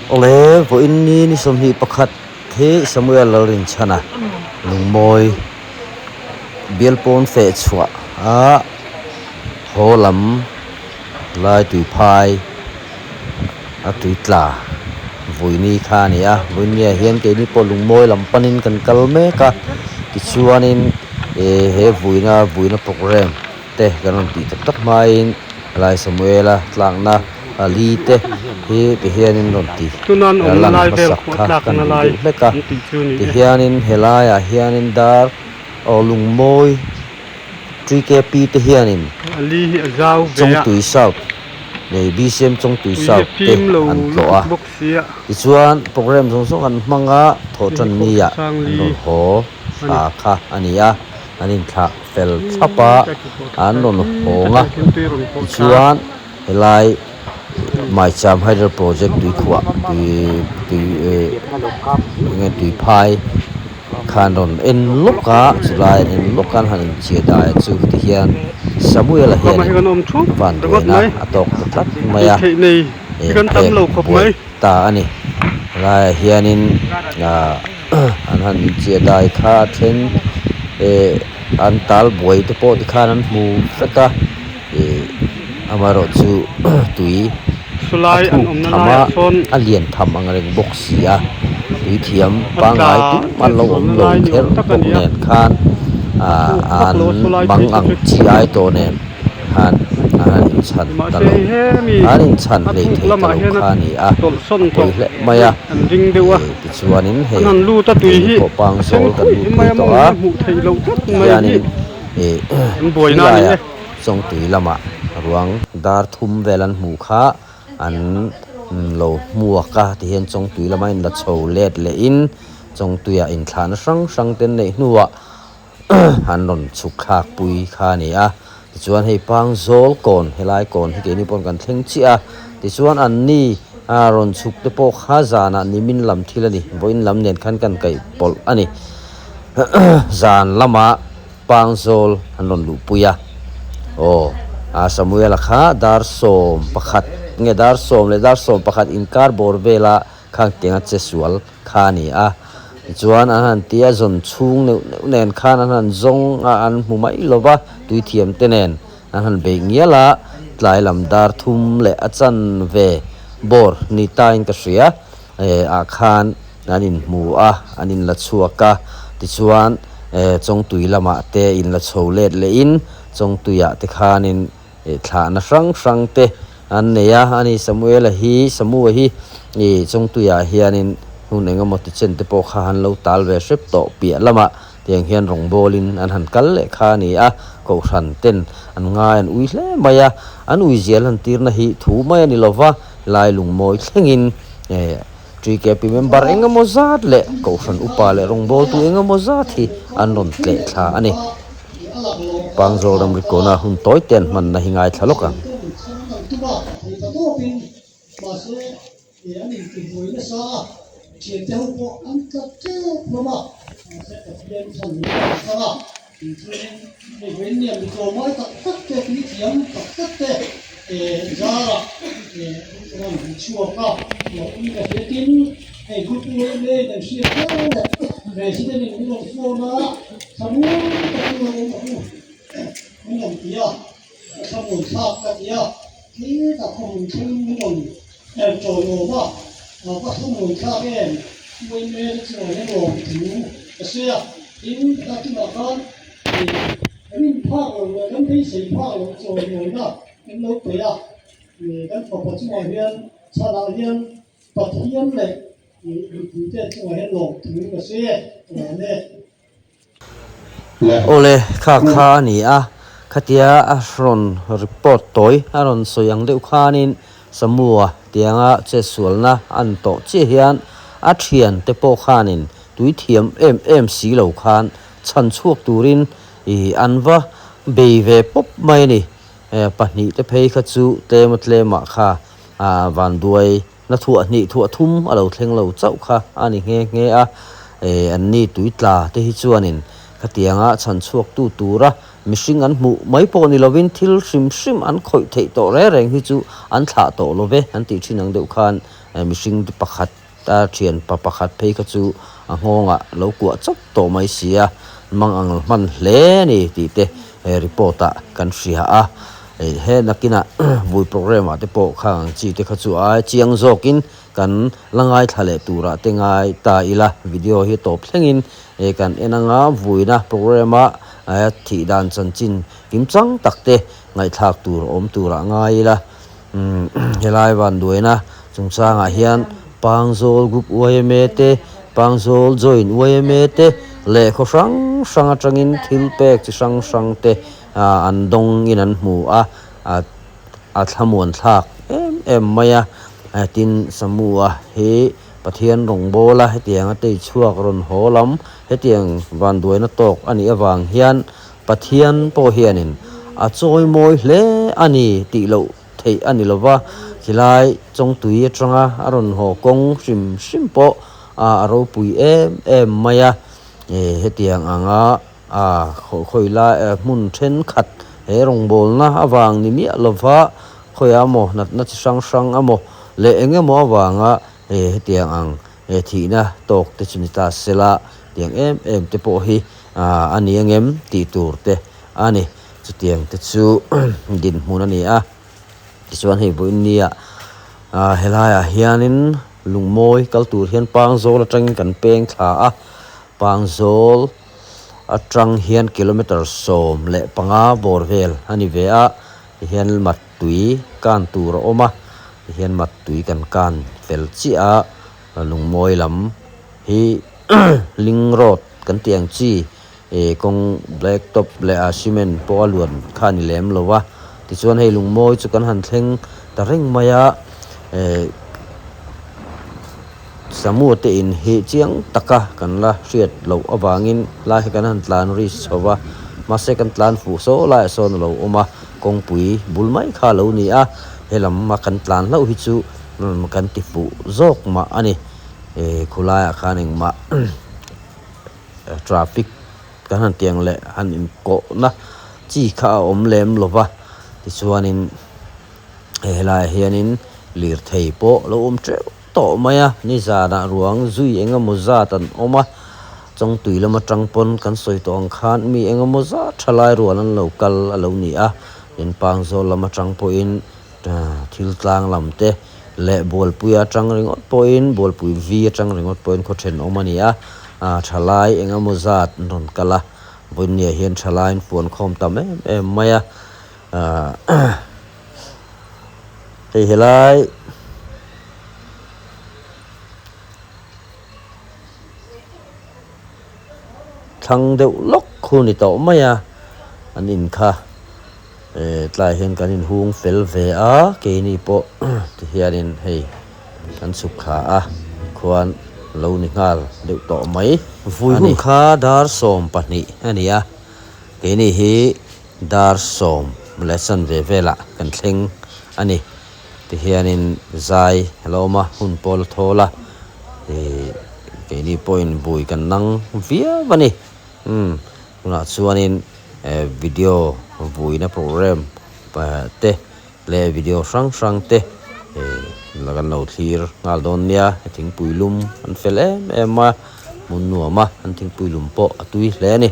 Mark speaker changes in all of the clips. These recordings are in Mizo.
Speaker 1: Awle, vawiin ni ni 21 hi Samuel Lalrinchhana lungmawi bial pawn feh chhuah a haw lam lai tui phai a tui tla vawiini kha a ni a, vawiin ah hian keini pawh lungmawi lam panin kan kal mek a tichuanin eh he vawiina vawiina programme te kan rawn tih tak tak hmain helai Samuela tlakna ali te hi ti hianin rawn ti lan hmasak kha kan duh deuh hlek a tihianin helaiah hianin dar aw lungmawi TKP te hianin Chawngtui South nei BCM Chawngtui South te an tlawh a tichuan programme zawng zawng an hmang a thawhtan nia an rawn haw thla kha a ni a. An inthlah fel thlap a, an rawn hawng a, tichuan helai Maicham Hydel Project tuikhuah tui tui enge tui phai kha an rawn en lawk a, chulai an en lawk a an han inchhiat dai chu tihian Samuel-a hianin van buaina a tawk ta tlat mai a, eh phek buai ta a ni. Helaiah hianin ah. An han inchiah dai kha a then eh an tal buai te pawh tikhan an hmu vek a ih amaherawh chu tui a thuk tham a a lian tham ang reng bawk si a tui thiam pangngai tum an lo awm lo kher bawk nen khan ah an mang ang chi ai tawh nen. khan a han inchhan ta lo, an inchhan hlei thei ta lo kha a ni a, a pawi hle mai a, ih tichuanin hei keini pawh pang zawl kan lut pui tawh a, tihianin ih khilaiah Chawngtui lamah ruang dar thum vel an hmuh kha an lo hmuak a, tihian Chawngtui lama inla chho let lehin Chawngtuiah inthlahna hrang hrang te an neih hnuah. an rawn chhuk thlak pui kha a ni a tichuan hei pangzawl kawn helai kawn hi keini pawn kan thleng chiah a tichuan an ni a rawn chhuk te pawh kha zanah nimin lam thil a ni vawiin lam nen khan kan kaih pawlh a ni zan lamah pangzawl an rawn luh pui a aw a Samuela kha dar 11 nge dar 10 leh dar 11 inkar bawr vela khang tianga che sual kha a ni a tichuan an han ti a zawn chhung neuh neuh nen khan an han zawng a an hmu mai lo va tui thiam te nen an han beih ngial a tlai lam dar thum leh a chan ve bawr ni ta in ka hria eh ah khan an inhmu a an inla chhuak a tichuan eh chawngtui lamah te inla chho let leh in chawngtuiah te khanin Ih thlahna hrang hrang te an nei a, ani Samuela hi, Samua hi ih Chawngtuiah hianin hun eng emaw ti chen te pawh kha han lo tal ve hrep tawh piah lamah tiang hian rawngbawlin an han kal leh kha a ni a, Kohhran ten an ngai an ui hle mai a, an ui zial han tirna hi thu mai a ni lova, lai lungmawi thlengin eh TKP member eng emaw zat leh Kohhran upa leh rawngbawltu eng emaw zat hi an rawn tleh thla a ni. Pangzawl ramri kawna hun tawi te an hmanna hi ngaithla lawk ang.
Speaker 2: Thlamuan takin lo awm ang u, min rawn ti a, ka thlamuan thlak ka ti a, thil tak khaw hmun thlengin min rawn er tawiawm a, ka thlamuan thlak em, UNA te chungah hian lawm thu ka sawi a, tin ka tunah khan kan inphak lo leh kan beisei phak loh chawimawina kan lo pe a, kan fapa chungah hian chhanah hian Pathian leh mipuite chungah hian lawm thu ka sawi e, ka lawm e.
Speaker 1: Awle, kha kha a ni a, khatia a rawn report tawi a rawn sawi ang deuh khanin Samua tianga chetsualna an tawh chiah hian a thian te pawh khanin tui thiam em em si lo khan chhan chhuak turin ih an va bei ve pawp mai a ni. 2 te phei kha chu tlema tlemah kha vanduai Na thuah hnih thuah thum a lo thleng lo chauh kha a ni nghe nghe a, eh an ni tui tla te hi chuanin khatianga chhan chhuak tu tura mihring an hmuh mai pawh ni lovin thil hrim hrim an khawih theih tawh reng reng hi chu an thlah tawh lo ve an tih thin ang deuh khan Mihring pakhat a thian pa pakhat phei kha chu a nghawngah lo kuah chawp tawh mai si a, mang ang hman hle a ni tih te report ah kan hria a. He nakinah vui programme ah te pawh khang ang chi te kha chu ai chiang zawkin kan la ngaithla leh turah te ngai ta ila. Video hi tawp thlengin kan en anga vuina programme a thih dan chanchin kimchang tak te ngaihthlak tur awm turah ngai ila. Helai vanduaina chungchangah hian Pangzawl Group yma te, Pangzawl Joint yma te leh khaw hrang hrang atangin thil pek chi hrang hrang te an dawngin an hmu a, a thlamuan thlak em em mai a. Tin, Samua hi Pathian rawngbawla hetianga tei chhuak rawn haw lam hetiang vanduaina tawk a nih avang hian Pathian pawh hianin a chawimawi hle a ni tih loh theih a ni lova, khilai Chawngtui atanga a rawn haw kawng hrim hrim pawh a ropui em em mai a. Hetiang anga a khawi lai hmun thenkhat he rawngbawlna avang ni miah lova khawiah emaw natna chi hrang hrang emaw leh eng emaw avanga hetiang ang thihna tawk te chu ni ta sela tiang em em te pawh hi a ni angem tih tur te a ni. Chutiang te chu dinhmun a ni a, tichuan hei vawiin nia helaiah hianin lungmawi kal tur hian Pangzawl atangin kan peng thla a, Pangzawl atang hian kilometre 15 bawr vel a ni ve a, tihian Mattui kan tur a awm a, tihian Mattui kan kan fel chiah a, lungmawi lam hi Ling road kan tih ang chi ih kawng black top leh a cement pawh a luan kha a ni lem lo a, tichuan hei lungmawi chu kan han thleng ta reng mai a, eh Samua te in hi chiang taka kan la hriat loh avangin lai hi kan han tlan risk chho va, mahse kan tlan fuh saw laiah sawn a lo awm a, kawngpui bul mai kha a lo ni a, helam a kan tlan hlauh hi chu kan ti fuh zawk mah a ni. Eh khulaiah khan engmah traffic kan han tiang leh han inkawhna chi kha a awm lem lo va, tichuanin he helaiah hianin lirthei pawh a lo awm teuh tawh mai a, nizanah ruang zui eng emaw zat an awm a, Chawngtui lam atang pawn kan sawi tawh ang khan mi eng emaw zat thalai rual an lo kal a lo ni a, tin Pangzawl lam atang pawhin thil tlang lam te. Leh Bualpui atang ringawt pawhin, Bualpui vi atang ringawt pawhin khaw thenawm a ni a, thalai eng emaw zat an rawn kal a, vawinia hian thalai an fuan khawm tam em em mai a, hei helai thlang deuh lawk khu ni tawh mai a, an in kha. Tlaiah hian kan inhung fel ve a, keini pawh tihianin hei kan chhuk thla a, khuan lo ni nghal deuh tawh mai. Vui hun kha dar 12 a ni a, keini hi dar 10 leh chanve velah kan thleng a ni. Tihianin zai a lo awm a, hun pawh la thawl a, keini pawhin vui kan nang viau a ni. Umm tunah chuanin video vuina program te leh video hrang hrang te la kan lo thlir nghal dawn nia thingpui lum an fel em em a hmun nuam a an thingpui lum pawh a tui hle a ni.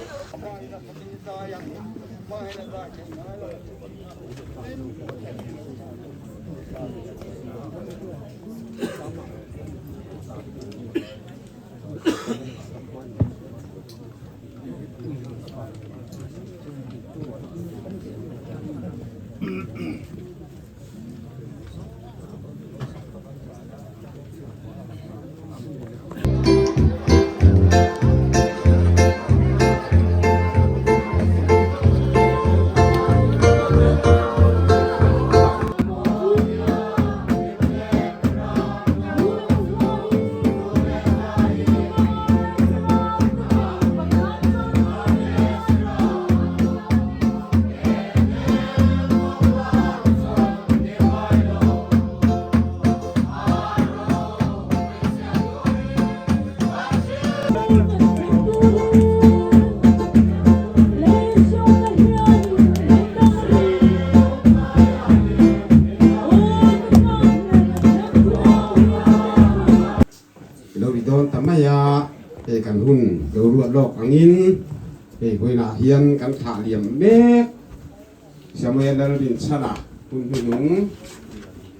Speaker 3: mai a, hei kan hun lo ruat lawk angin hei vawiinah hian kan thlah liam mek. Samuel Lalrinchhana hun hnuhnung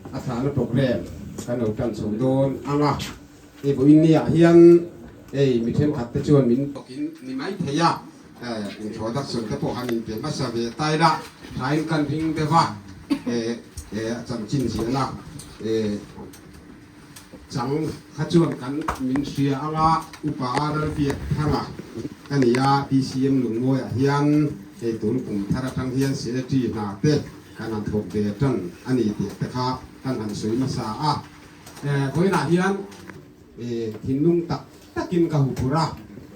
Speaker 3: a thlahna program kan lo tan chho dawn ang a, hei vawiin niah hian hei mi thenkhat te chuan min tawkin ni mai thei a, introduction te pawh han inpe hmasa ve ta ila thain kan ring deuh a, a chanchin ziahna Chang kha chuan kan min hria anga Upa Ralbiak Thanga ka ni a, BCM Lungmawiah hian hei tun kum thar atang hian Secretary hna te kan han thawk ve tan a ni tih te kha kan han sawi hmasa a. Vawiinah hian thinlung tak takin ka huphurh a,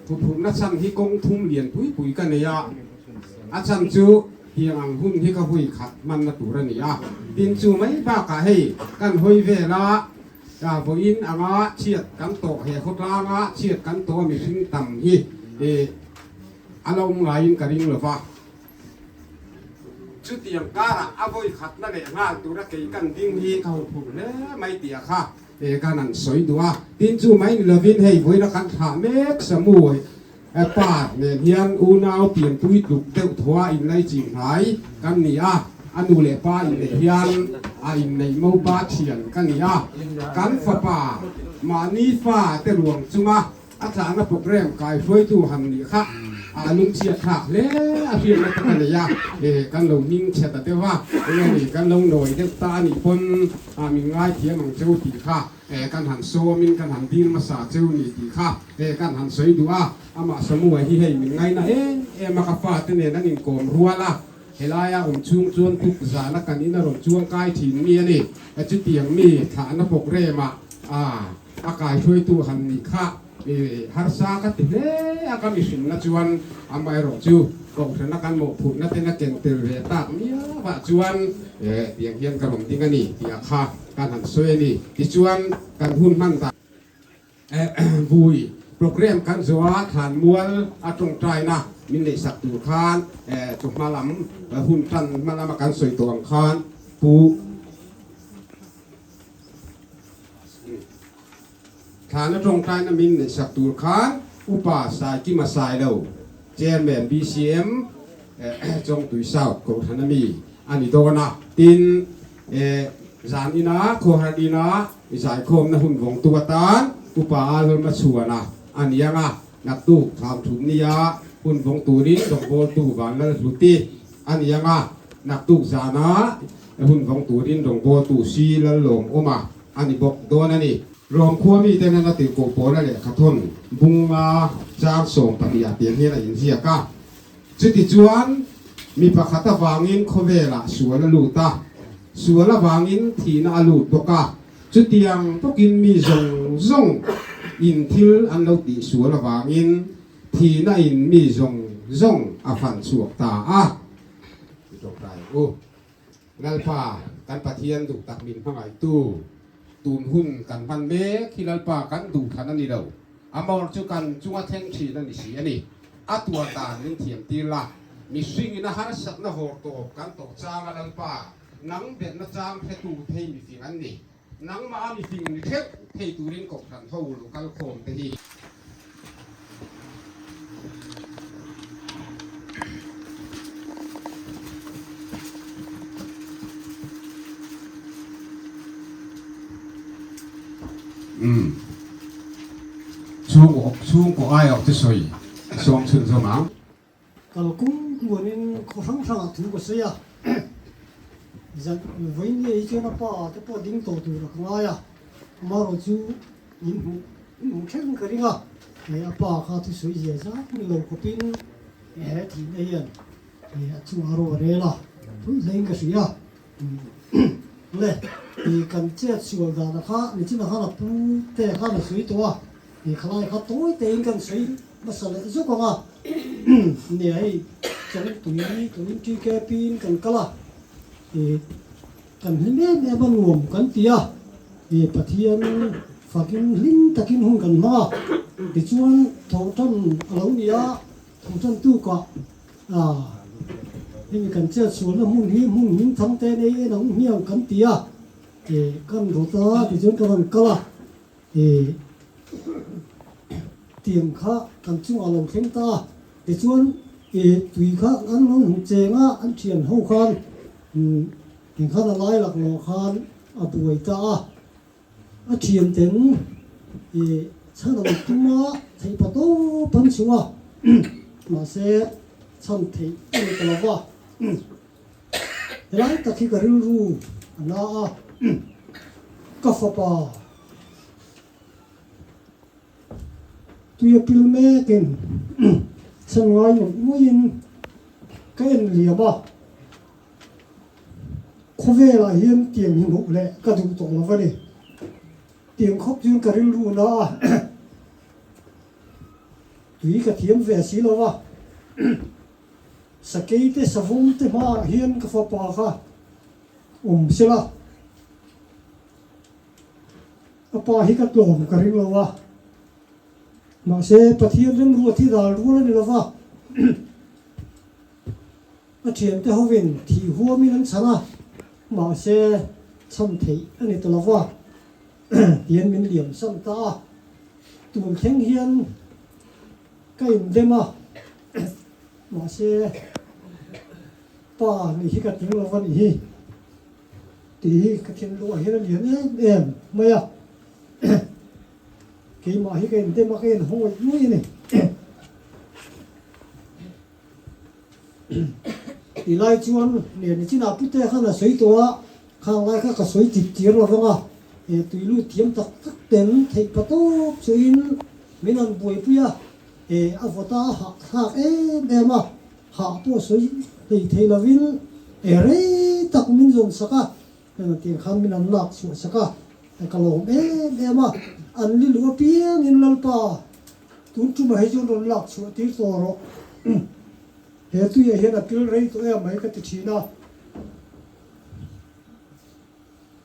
Speaker 3: huphurhna chhan hi kawng thum lian pui pui ka nei a, a chhan chu tiang ang hun hi ka hui khat hmanna tur a ni a, tin chu mai bakah hei kan hawi vel a, vawiin anga chhiat kan tawh he khawtlanga chhiat kan tawh a mihring tam hi a la awm ngaiin ka ring lo va. Chutiang karah a vawi khatna leh nghal tura kei kan ding hi ka huphurh hle mai tih a kha. He kan an sawi duh a, tin chu mai ni lovin hei vawiina kan thlah mek Samu pa nen hian unau pianpui tluk deuh thaw a inlai ching hnai kan ni a, a nu leh pa inneih hian a inneih mopa thian ka ni a, kan fapa mahni fa te ruang chunga A tlahna program kaihruaitu han nih kha a lungchhiat thlak hle a hriatna te ka nei a, kan lo hming chhe ta deuh a, enge ni kan lo nawi deuh ta a nih pawn min ngaithiam ang cheu tih kha kan han sawmin kan han dil hmasa cheu ni tih kha kan han sawi duh a, amah Samuel hi hei min ngaina em em a, ka fate nen an inkawm rual a, helaia awm chhung chuan tuk zana kan in a rawn chuang kai thin mi a ni, chutiang mi thlahna program ah A kaihruaitu han nih kha harsa ka ti hle a, ka mihrinna chuan amaherawh chu kohhrana kan mawhphurhna ten a ken tel ve tak miau ah chuan tiang hian ka rawn ding a ni tih a kha kan han sawi a ni. Tichuan kan hun hman dan vui program kan zawh a, thlanmual a tawngtaina min neihsak tur khan chawhma lam hun tan hma lama kan sawi tawh ang khan Pu. Thlana tawngtaina min neihsak tur khan Upa Saikima Sailo, Chairman BCM Chawngtui South Kohhran ami a ni dawn a. Tin, zan ina khawhar ina zaikhawmna hun vawngtu atan Upa Alholma Chhuana a ni ang a, naktuk thlam thum nia hun vawng turin rawngbawltu Vanlalhluti a ni ang a, naktuk zana Hun vawng turin rawngbawltu si Lallawm awm a a ni bawk dawn a ni. Rom khua miten an a tirhkoh pawla lehkhathawn bunga chang 12 ah tiang hian a inziak a. Chutichuan, mi pakhat avangin khawvelah sual a lut a, sual avangin thihna a lut bawk a. Chutiang bawkin mi zawng zawng in thil an lo tih sual avangin thihna in mi zawng zawng a fan chhuak ta a. I tawngtai u. Lalpa, kan Pathian duh tak min hmangaihtu, tun hun kan hman mek hi Lalpa kan duh than a ni lo. A mawr chu kan chunga thleng thin a ni si a ni. A tuar dan min thiam tir la. Mihringin a harsatna hawr tawp kan tawh changa Lalpa, nang belhna chang hretu thei mifing an ni. Nangmah a mifing ni theuh thei turin kohhran ho lo kal khawm te hi. Umm. Chhungkaw chhungkaw aiawh chu sawi sawm chhunzawm ang.
Speaker 2: Kalkung tluanin khaw hrang hrangah thu ka sawi a, zan vawiin hi chuan a pa te pawh ding tawh tur a ka ngai a, amaherawh chu in hmuh in hmuh thleng ka ring a, hei a pa kha thusawi zia zat ni lo khawpin he thihna hian a chungah ro a rel a, thui hlein ka hria. Le kan chet sual dana kha nichinah khan a pu te khan a sawi tawh a, khalai kha tawi tein kan sawi hmasa leh zuk ang a, nia hei Chawngtui tuin TKP in kan kal a, kan hlim em em a nuam kan ti a, Pathian fakin hlim takin hun kan hmang a, tichuan thawhtan a lo ni a, thawhtan tukah Hemi kan chet sualna hmun hi hmun hming thang te nei en ang hmiang kan ti a, kan rawt a tichuan ka rawn kal a. Tiang kha kan chungah lo thleng ta a, tichuan tui kha an lo hmu cheng a, an thian ho khan tiang khan a lai laklawh khan a buai ta a, a thian ten chhan an tum a, theih pa tawp an chhuah a, mahse chhan theih a ni ta lo va, helai tak hi ka rilru a na a, ka fapa. Tui a pil mekin chhan ngai ngawih ngawih in ka en liam a, khawvelah hian tiang hi hmuh leh ka duh tawh lo a ni. Tiang khawp chuan ka rilru na a, tui ka thiam ve si lo a, sakei te savawm te hmaah hian ka fapa kha awm sela. A pa hi ka tlawm ka ring lo a, mahse Pathian remruat hi dal rual a ni lo va, a thiante hovin thih huamin an chhan a, mahse chhan theih a ni ta lo va, tian min liam san ta a, tun thleng hian ka indem a, mahse pa nih hi ka tling lo va nih hi. Tih hi ka thinlung ah hian a lian em em mai a, keimah hi ka indem a, ka inhaw ngawih ngawih a ni. Tih lai chuan nen chinah pute khan a sawi tawh a, khang lai kha ka sawi chip tir lo vang a, he tui lut thiam tak tak ten theih pa tawp chuin min han buaipui a, he a vawta a hahthlak em em a. Hah pawh sawi hlei thei lovin e rei tak min zawn sak a, tiang khan min an lak chhuah sak a, ka lawm em em a, an li luh apiangin Lalpa tun tumah hi chuan rawn lak chhuah tir tawh rawh, he tuiah hian a pil rei tawh em mai ka ti thin a,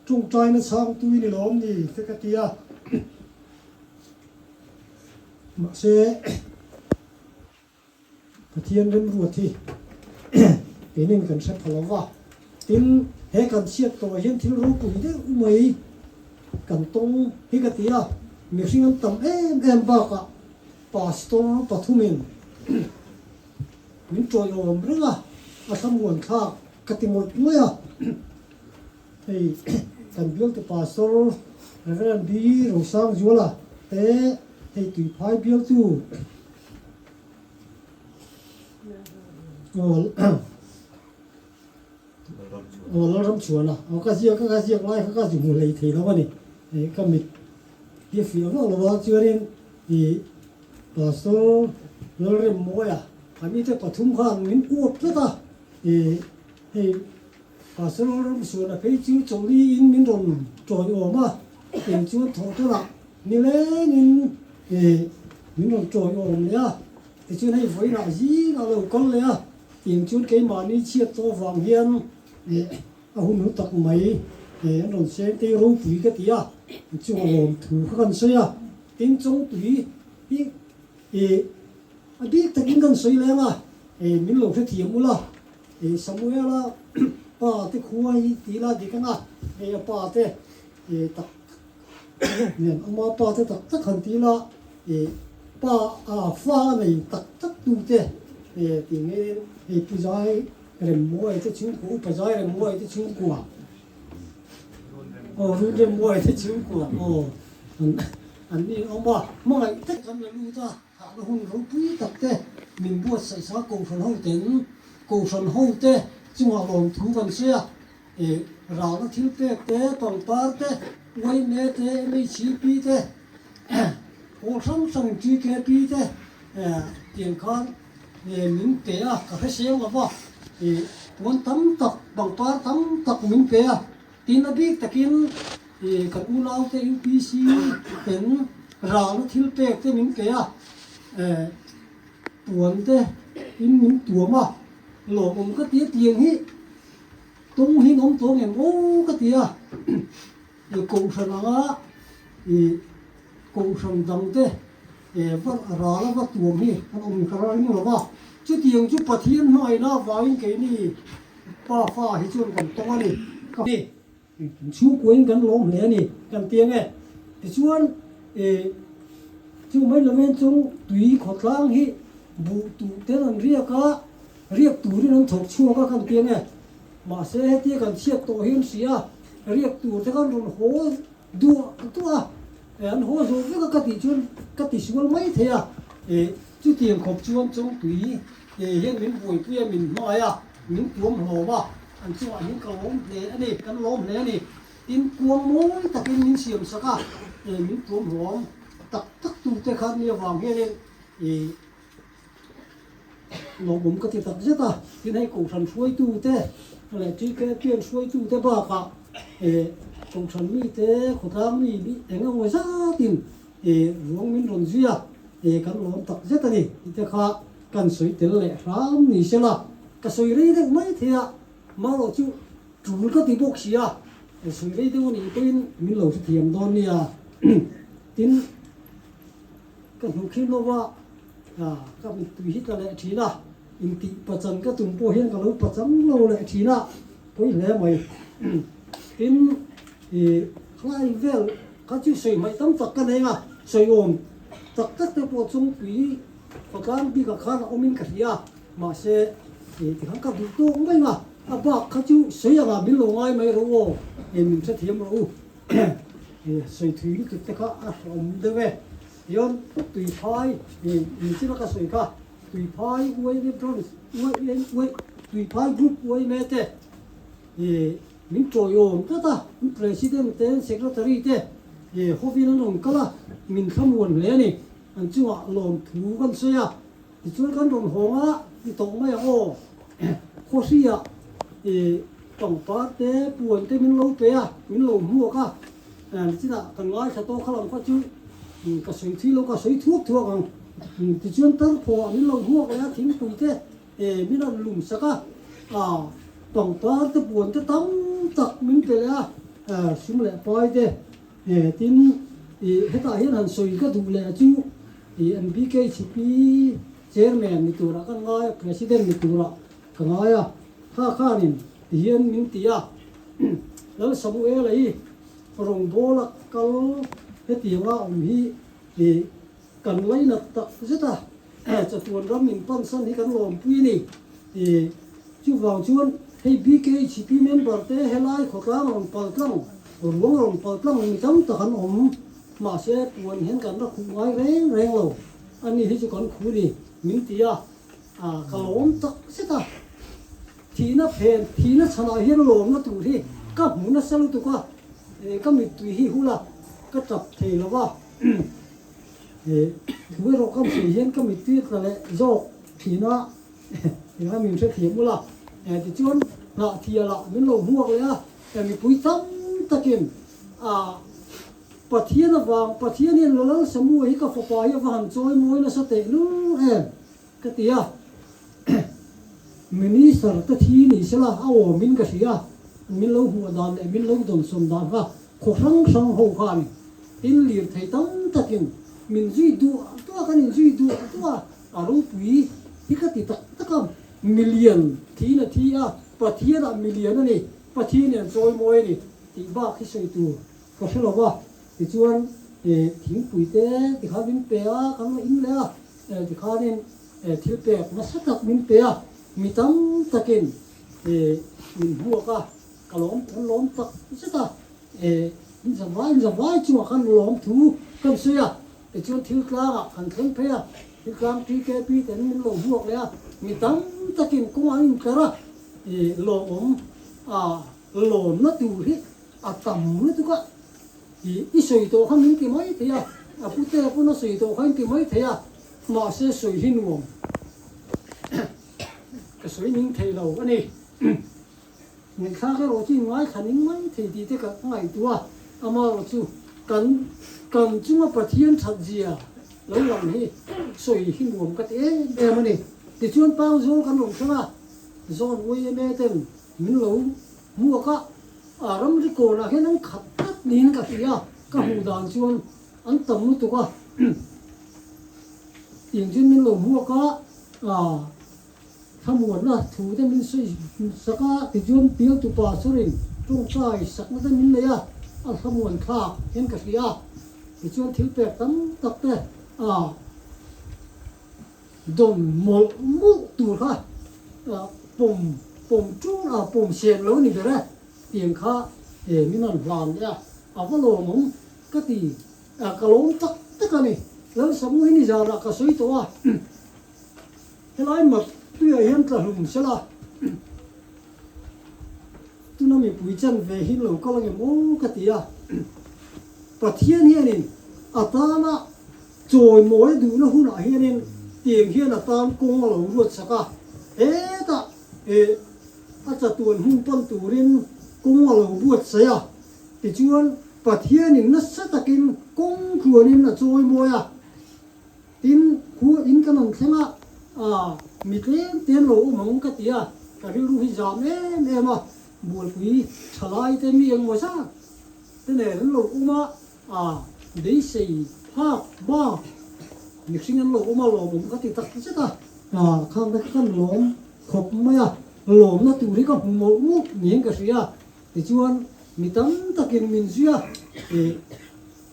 Speaker 2: tawngtaina chhang tui ni lawm ni te ka ti a, mahse. Pathian remruat hi keinin kan hre pha lo va, tin he kan chhiat tawhah hian thil ropui deuh mai kan tawng hi ka ti a, mihring an tam em em bakah pastor pathumin min tawiawm reng a, a thlamuan thlak ka ti ngawih ngawih a, hei kan bialte pastor Reverend B Rosangzuala te hei tuiphai bialtu. Aw Lalram chuan a, aw ka ziak a ka ziak lai kha ka zu hmu hlei thei lo a ni, ih ka mit hi a fiah vak lo a chuanin ih Pastor Lalremmawia a mite pathum khan min uap tlat a, ih hei Pastor Lalramsuana phei chu chawlhi in min rawn tawiawm a, eng chuan thawh tawrh ah nilengin ih min rawn tawiawm leh a, tichuan hei vawiinah zingah lo kal leh a, eng chuan keimahni chhiat tawh avang hian ih a hun hu tak mai ih an rawn seng tei ropui ka ti a, chunga lawmthu kha kan sawi a, tin chawngtui hi ih a bik takin kan sawi leng a, ih min lo hrethiam ula. Ih Samuela pa te khua hi tih la dik ang a, hei a pa te ih tak tak nen ama pa te tak tak han tih la ih pa a fa a nei tak tak tu te ih tih ngeiin hei Pu Zai Remmuai te chhungkua Upa Zai Remmuai te chhungkua aw Run Remmuai te chhungkua aw an an ni awm a hmangaih tak kan la lut a. Hahna hun ropui tak te min buatsaih sa Kohhran ho ten Kohhran ho te chungah lawmthu kan sawi a, eh ralna thil pek te, pangpar te, uaime te, MHCP te, pawl hrang hrang TKP te eh tiang khan eh min pe a, ka hre seng lo va, eh puan tam tak pangpar tam tak min pe a, tin a bik takin eh kan unaute UPC ten Ralna thil pek te min pe a, eh puan te in min tuam a, lawmawm ka ti a tiang hi tawng hi an awm tawng em aw ka ti a, eh kohhran anga ih kohhran dang te eh va rala va tuam hi an awm ka ring lo va, chutiang chu Pathian hmangaihna avangin keini pa fa hi chuan kan tawng a ni. Chhungkuain kan lawm hle a ni kan ti ang e. Tichuan eh. Chu mai lovin chung tui khawtlang hi buh tuh ten an riak a, riak turin an thawk chhuak a kan ti ange. Mahse hetia kan chhiat tawh hi an hria a, riak tur te khan rawn haw duah duah a, an haw zawh vek a ka tih chuan ka ti sual mai thei a. Chutiang khawp chuan chung tui hian min buaipui a, min hmangaih a, min tuam hlawm a, an chungah hian ka lawm hle a ni, kan lawm hle a ni. Tin, kuang mawi takin min siam sak a, min tuam hlawm tak tak tute kha ni avang hianin ih lawmawm ka ti tak zet a. Tin, hei Kohhran hruaitute leh TKP an hruaitute bakah ih Kohhran mite, khawtlang mi eng emaw zatin ih ruang min rawn zui a, ih kan lawm tak zet a ni. Tite kha kan sawi tel leh hram ni sela, ka sawi rei deuh mai thei a, marawh chu Tul ka ti bawk si a, sawi rei deuh a nih pawhin min lo hrethiam dawn nia. Tin, ka hmuh khi lova ka mittui hi tla leh thin a, intih pachan ka tum pawh hian ka lo pachang lo leh thin a, pawi hle mai. Tin, ih khlai vel kha chu sawi hmaih tam tak ka nei a, sawi awm tak tak te pawh chungpui khawtlang bikah khan a awmin ka hria a. Mahse, ih tikhan ka duh tawk mai nga, a bak kha chu sawi anga min lo ngai mai rawh aw, ih min hrethiam rawh u, ih sawi thui lutuk te kha a hrehawm deuh e. Tichuan Tuiphai, ih min china ka sawi kha, Tuiphai uai branch, uai uai Tuiphai group uai me te, ih min tawiawm tlat a, President te Secretary te ih hovin an rawn kal a, min thlamuan hle a ni, an chungah lawmthu kan sawi a. Tichuan kan rawn hawng a, ti tawh mai ang aw. Khawhriah i pangpar te, puan te min lo pe a, min lo hmuak a. Nichinah kan ngaithla tawh kha lam kha chu ka sawi thui lo, ka sawi thuak thuak ang. Tichuan tarphaw ah min lo hmuak leh a, thingpui te min rawn lum sak a, pangpar te puan te tam tak min pe leh a, sum leh pai te. Tin, hetah hian han sawi ka duh leh chu an BKCP Chairman ni turah ka ngai a, President ni turah ka ngai a, kha khanin tihian min ti a, Lal Samuela hi rawngbawla kal hetianga awm hi kan lainat tak zet a, chatuan ram min pansan hi kan lawmpui a ni. Chuvang chuan hei BKHP member te helai khawtlang rawn pal tlang, ruang rawn pal tlang mi tam tak an awm. Mahse puan hian kan la khuh ngai reng reng lo. Ani hi chu kan khuh ni min ti a, ka lawm tak zet a. Thihna phen, thihna chhanah hian lawmna tur hi ka hmu nasa lutuk a, ka mittui hi hul a, ka tap thei lo va. Thu erawh ka hmuh hian ka mittui a tla leh zawk thin a. Engah min hrethiam ula, tichuan hnahtialah min lo hmuak leh a, mipui tam takin Pathian avang, Pathian hian Lalal Samua hi ka fapa hi a va han chawi mawi nasa teh lul em ka ti a, Minister te thi ni sela a awmin ka hria, min lo hmuh dan leh min lo dawnsawn dan kha khaw hrang hrang ho khan in lirthei tam takin min zui duah duah kan inzui duah duah a. A ropui hi ka ti tak tak a, milian thiin a thi a, Pathian ah milian a ni, Pathian in an chawi mawi a ni tih bak hi sawi tur ka hre lo va. Tichuan thingpui te tikhan min pe a, kan lo in leh a, tikhanin thil pek nasa tak min pe a, mi tam takin min hmuak a, ka lawm kan lawm tak zet a, in zavai in zavai chungah khan lawm thu kan sawi a. Tichuan thil tlangah kan thleng phei a, thil tlang TKP ten min lo hmuak leh a, mi tam takin kawng an intlar a, ih lawmawm a lawmna tur hi a tam lutuk a, ih i sawi tawh kha min ti mai thei a, a pute pawn a sawi tawh kha in ti mai thei a, mahse sawi hi nuam ka sawi ning thei lo a ni. Ngaihthlak erawh chu inngaithla ning mai thei tih te ka ngaihtuah a, amaherawh chu kan kan chunga Pathian that zia lo lang hi sawi hi nuam ka ti em em a ni. Tichuan Pangzawl kan rawn thleng a, Zawn YMA ten min lo hmuak a, a ramri kawnah hian an khat tlat niin ka hria, ka hmuh dan chuan an tam lutuk a, tiang chuan min lo hmuak a, Thlamuanna thu te min sawi sak a, tichuan Pialtu Pastor-in tawngtai sakna te min nei a, a thlamuan thlak hian ka hria. Tichuan thil pek tam tak te A dawn mawlh mawlh tur kha pawm pawm ṭul a pawm sen lo ni ber e tiang kha min rawn hlan leh a, a va lawmawm ka ti ka lawm tak tak a ni. Lalsamu hi nizanah ka sawi tawh a, helai mat tuiah hian tla hlum sela tuna mipui chan ve hi lo kal angem aw ka ti a, Pathian hianin a tana Chawimawi a duhna hunah hianin tiang hian a tan kawng a lo ruat sak a, hetah eh a chatuan hun pan turin kawng a lo buatsaih a, tichuan Pathianin nasa takin kawng tluanin a chawimawi a, tin khua in kan rawn thleng a, ah mi tlem te an lo awm ang ka ti a, ka rilru hi zam em em a, bualpui thalai te mi engmaw zat te nen an lo awm a, A beisei phak bak mihring an lo awm a lawmawm ka ti tak zet a, khang te kha kan lawm khawp mai a, lawmna tur hi ka hmu mawlh mawlh niin ka hria, tichuan mi tam takin min zui a, ih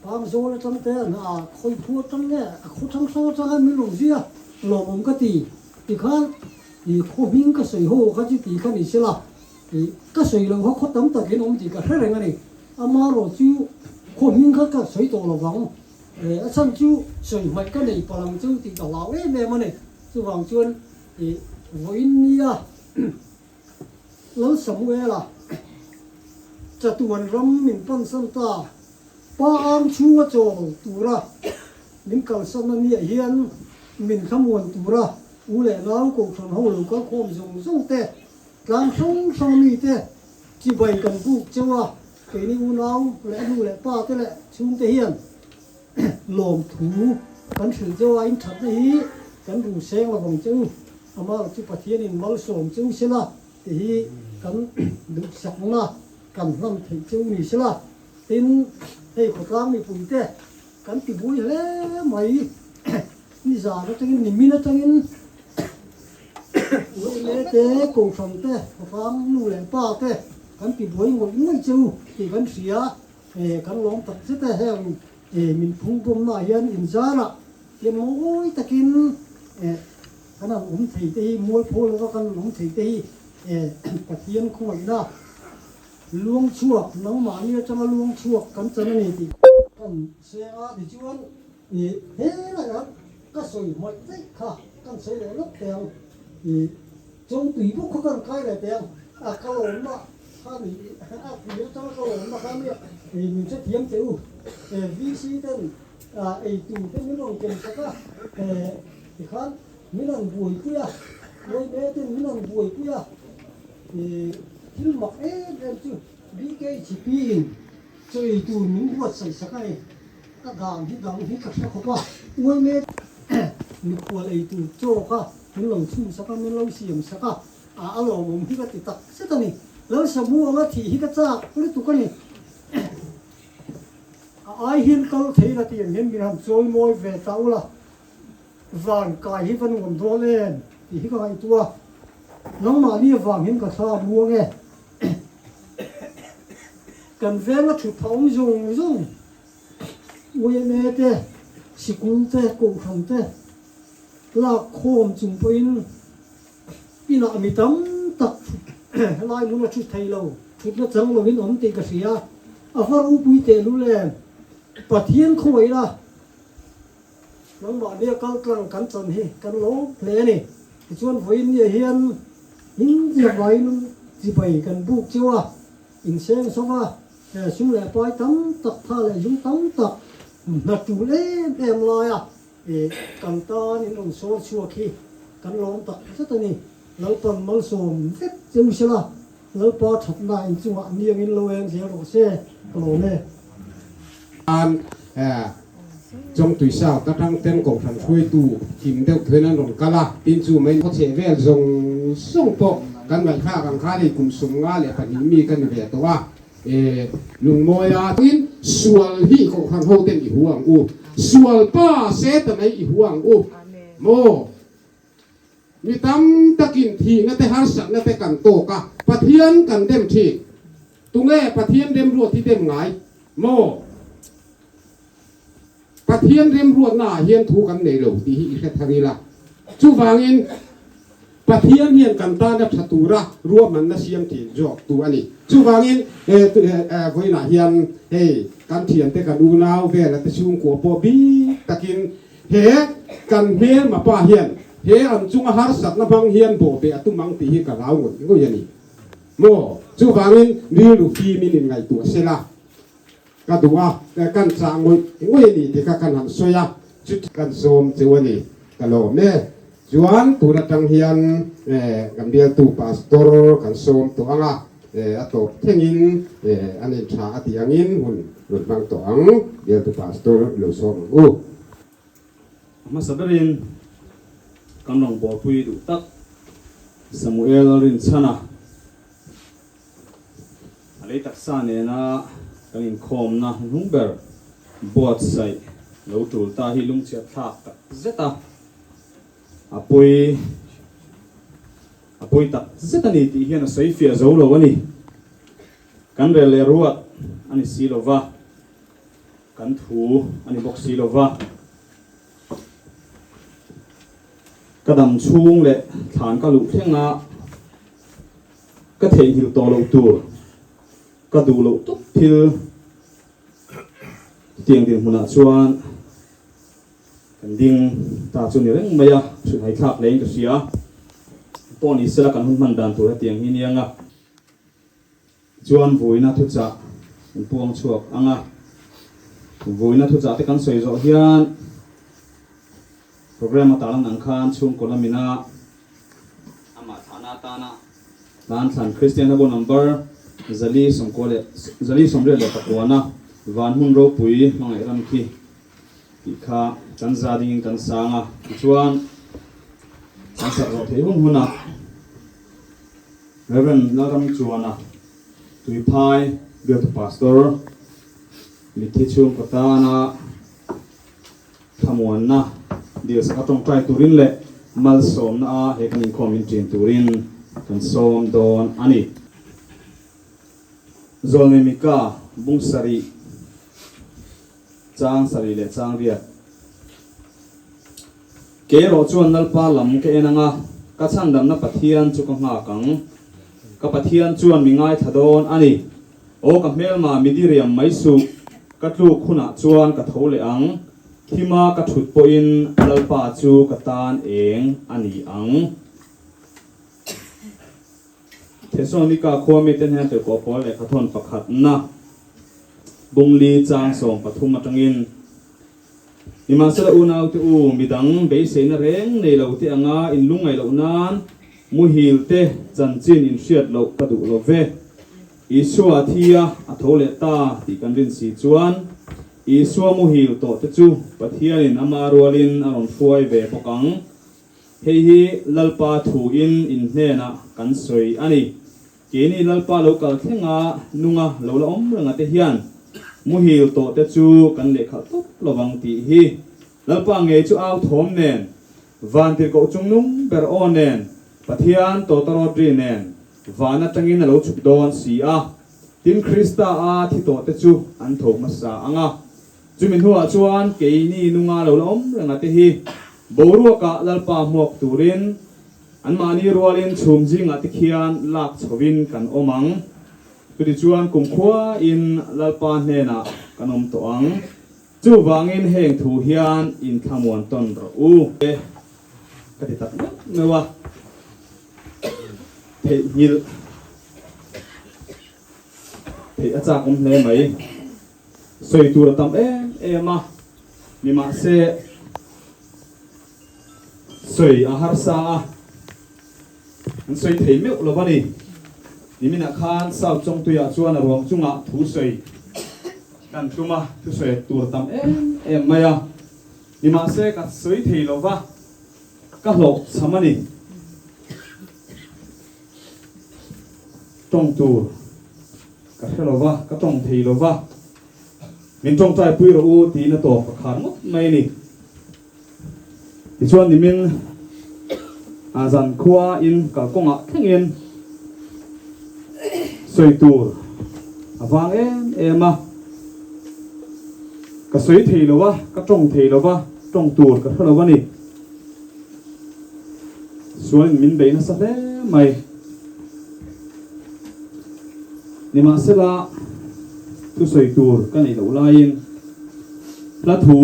Speaker 2: Pangzawl atang te an a khawiphu atang nge a khaw hrang hrang atanga min rawn zui a, lawmawm ka ti, tikhan ih khaw hming ka sawi ho kha chu ti kha ni sela, ih ka sawi loh kha khaw tam takin awm tih ka hre reng a ni. Amaherawh chu khaw hming kha ka sawi tawh lo vang. A chhan chu sawi hmaih ka nei palh ang chu tih ka hlau em em a ni. Chuvang chuan ih vawiin nia Lal Samuela chatuan ram min pansan ta, pa ang chhunga chawl tura min kalsan a nia hian min thlamuan tura u leh nau kohhran ho lo kalkhawm zawng zawng te Tlang hrang hrang mite chibai kan buk cheu a, keini unau leh a nu leh pa te leh chhungte hian lawmthu kan hrilh cheu a, in thatna hi kan ru seng lo vang cheu, amah chu Pathianin malsawm cheu sela ti hi kan duhsakna kan hlan theih cheu ni sela, tin hei khawtlang mipuite kan ti bui hle mai nizan atangin nimin atangin. Uile te, Kohhran te, Khawhang nu leh pa te kan ti buai ngawih ngawih che u tih kan hria. Kan lawm tak zet e, heng min phung bawmnaah hian inzarah hian mawi takin kan han awm thei te hi, mualpho lova kan han awm thei te hi Pathian khawngaihna luang chhuak, nangmahni atanga luang chhuak kan chan a ni tih kan seng a. Tichuan helaiah ka sawi hmaih daih kha kan sawi leh lawk teh ang. Ih Chawngtui bawk kha kan kai leh teh ang. A ka lawmna kha ni a tir atanga ka lawmna kha nia ih min hrethiam teh u. VC ten ei tur te min rawn ken sak a, tikhan min rawn buaipui a, Uaime ten min rawn buaipui a. Ih thil mak em em chu BKHP in chaw ei tur min buatsaih sak a ni. Ka dan hi dang hi ka hre khawp a, uaime mikhual ei tur chaw kha min lo chhun sak a, min lo siam sak a, a lawmawm hi ka ti tak zet a ni. Lalsamu anga thih hi ka chak lutuk a ni. A ai hian kal thei la tih ang hian min han chawi mawi ve ta ula, van kai hi va nuam dawn em tih hi ka ngaihtuah a, nangmahni avang hian ka thla a buang e. Kan venga thut phah awm zawng zawng UMA te, sikul te, kohhran te lak khawm chung pawhin inah mi tam tak helai hmun a thut thei lo, thutna chang lovin awm tih ka hria. A va ropui tehlul em! Pathian khawngaih la, nangmahnia kal tlang kan chan hi kan lawm hle a ni. Tichuan vawiin nia hian India vaiin chibai kan buk cheu a, Inseng sawva sum leh pai tam tak, tha leh zum tam tak hna tul em em laia kan tan in rawn sawr chhuak hi kan lawm tak zet a ni. Lalpan malsawm vek che u sela, Lalpa thatna inchungah niangin lo eng zel rawh se, ka lawm e.
Speaker 3: An Chawngtui South atang ten Kohhran hruaitu him deuh thuin an rawn kal a, tin chu mai khawchheh vel zawng zawng pawh kan ngaihthlak ang khan hei kum 52 mi ka ni ve tawh a, e Lungmawia tin sual hi Kohhran ho ten i hu ang u, sual pa Satan ai i hu ang u maw? Mi tam takin thihna te harsatna te kan tawk a, Pathian kan dem thin. Tunge Pathian remruat hi dem ngai maw? Pathian remruatna ah hian thu kan nei lo tih hi i hre thar ila. Chuvangin Pathian hian kan tana tha tura ruahmanna siam thin zawk tu a ni. Chuvangin vawiinah hian hei kan thiante kan unau vela te chhungkua pawh bik takin he kan hmelma pa hian he an chunga harsatna hmang hian bawhbeh a tum ang tih hi ka hlau ngawih ngawih a ni maw? Chuvangin rilru fimin inngaihtuah sela. Ka duh a, kan chah ngawih ngawih a ni tih kha kan han sawi a, chuti kan sawm cheu a ni, ka lawm e. Chuan tun atang hian kan bialtu pastor kan sawm tawh ang a, a tawp thlengin an in tha a tih angin hun rawn hmang tawh ang, bialtu pastor lo sawm ang u.
Speaker 4: A hmasa berin kan rawngbawlpui duh tak Samuel Rinchhana. A lei taksa nena kan inkhawmna hnung ber buatsaih lo tul ta hi lungchhiat thlak tak zet a, a pawi a pawi tak zet a ni tih hian a sawi fiah zo lo a ni. Kan rel leh ruat a ni si lo va, kan thu a ni bawk si lo va. Ka dam chhung leh thlan ka luh thleng a. Ka theihnghilh tawh loh tur, ka duh loh tawp thil chutiang dinhmunah chuan kan ding ta chu ni reng mai a, hrilhhai thlak hlein ka hria. Pawh ni sela kan hun hman dan tur hetiang hi nia nga chuan vuina thuchah kan puang chhuak ang a, vuina thuchah te kan sawi zawh hian programme a tarlan ang khan chhungkaw lamina Amah thlahna atana tan thlan Kristian hlabu number zali sawmkua leh zali sawmriat leh pakuana van hmun ropui hmangaih ram khi tih kha kan za dingin kan sang a, tichuan kan sak zawh theih hun hunah Rev. Lalramchuana Tuiphai bialtu Pastor mitthi chhungkaw tana Thlamuanna dilsak a tawngtai turin leh malsawmna a he kan inkhawm in ṭin turin kan sawm dawn a ni. Zawlnei Mika bung sarih chang sarih leh chang riat. Kei erawh chuan Lalpa lam ka en ang a, ka chhandamna Pathian chu ka nghak ang. Ka Pathian chuan mi ngaithla dawn a ni. Aw ka hmelma mi diriam mai suh, ka tluk hunah chuan ka tho leh ang, thima ka thut pawhin Lalpa chu ka tan eng a ni ang. Thesalonika khua mite hnen tirhkoh pawl lehkhathawn pakhatna bungli chang 13 atangin, Nimahsela unaute u, midang beiseina reng nei lo te anga in lungngaih loh nan muhil te chanchin in hriat loh ka duh lo ve. Isua a thi a, a tho leh ta tih kan rin si chuan Isua muhil tawh te chu Pathianin ama rualin a rawn hruai ve bawk ang. Hei hi Lalpa thuin in hnenah kan sawi a ni. Keini Lalpa lo kal thlenga nunga lo la awm renga te hian muhil tawh te chu kan lehkhalh tawp lovang tih hi Lalpa ngei chu au thawm nen, vantirhkoh chungnung ber aw nen, Pathian tawtawrawtri nen van atangin a lo chhuk dawn si a. Tin Krista a thi tawh te chu an tho hmasa ang a. Chumi hnuah chuan keini nunga lo la awm renga te hi boruakah Lalpa hmuak turin Anmahni rualin chhum zingah te khian lak chhovin kan awm ang. Chutichuan kumkhuain Lalpa hnenah kan awm tawh ang. Chuvangin heng thu hian inthlamuan tawn rawh u. Ka ti tak meuh meuh a, theihnghilh theih a chak awm hle mai. Sawi tur a tam em em a, nimahse, Sawi a harsa a, an sawi thei meuh lo a ni. Niminah khan South Chawngtuiah chuan a ruang chungah thu sawi kan tum a, thu sawi tur tam em em mai a. Nimahse ka sawi thei lo va, ka hlawh chham a ni. Tawng tur ka hre lo va, ka tawng thei lo va, min tawngtai pui rawh u tiin a tawp ka khar ngawt mai a ni. Tichuan nimin a zan khua in kalkawngah thlengin sawi tur a vang em em a. Ka sawi thei lo a, ka tawng thei lo va, tawng tur ka hre lo a ni. Sualin min bei nasa hle mai. Nimahsela, thusawi tur ka neih loh laiin hla thu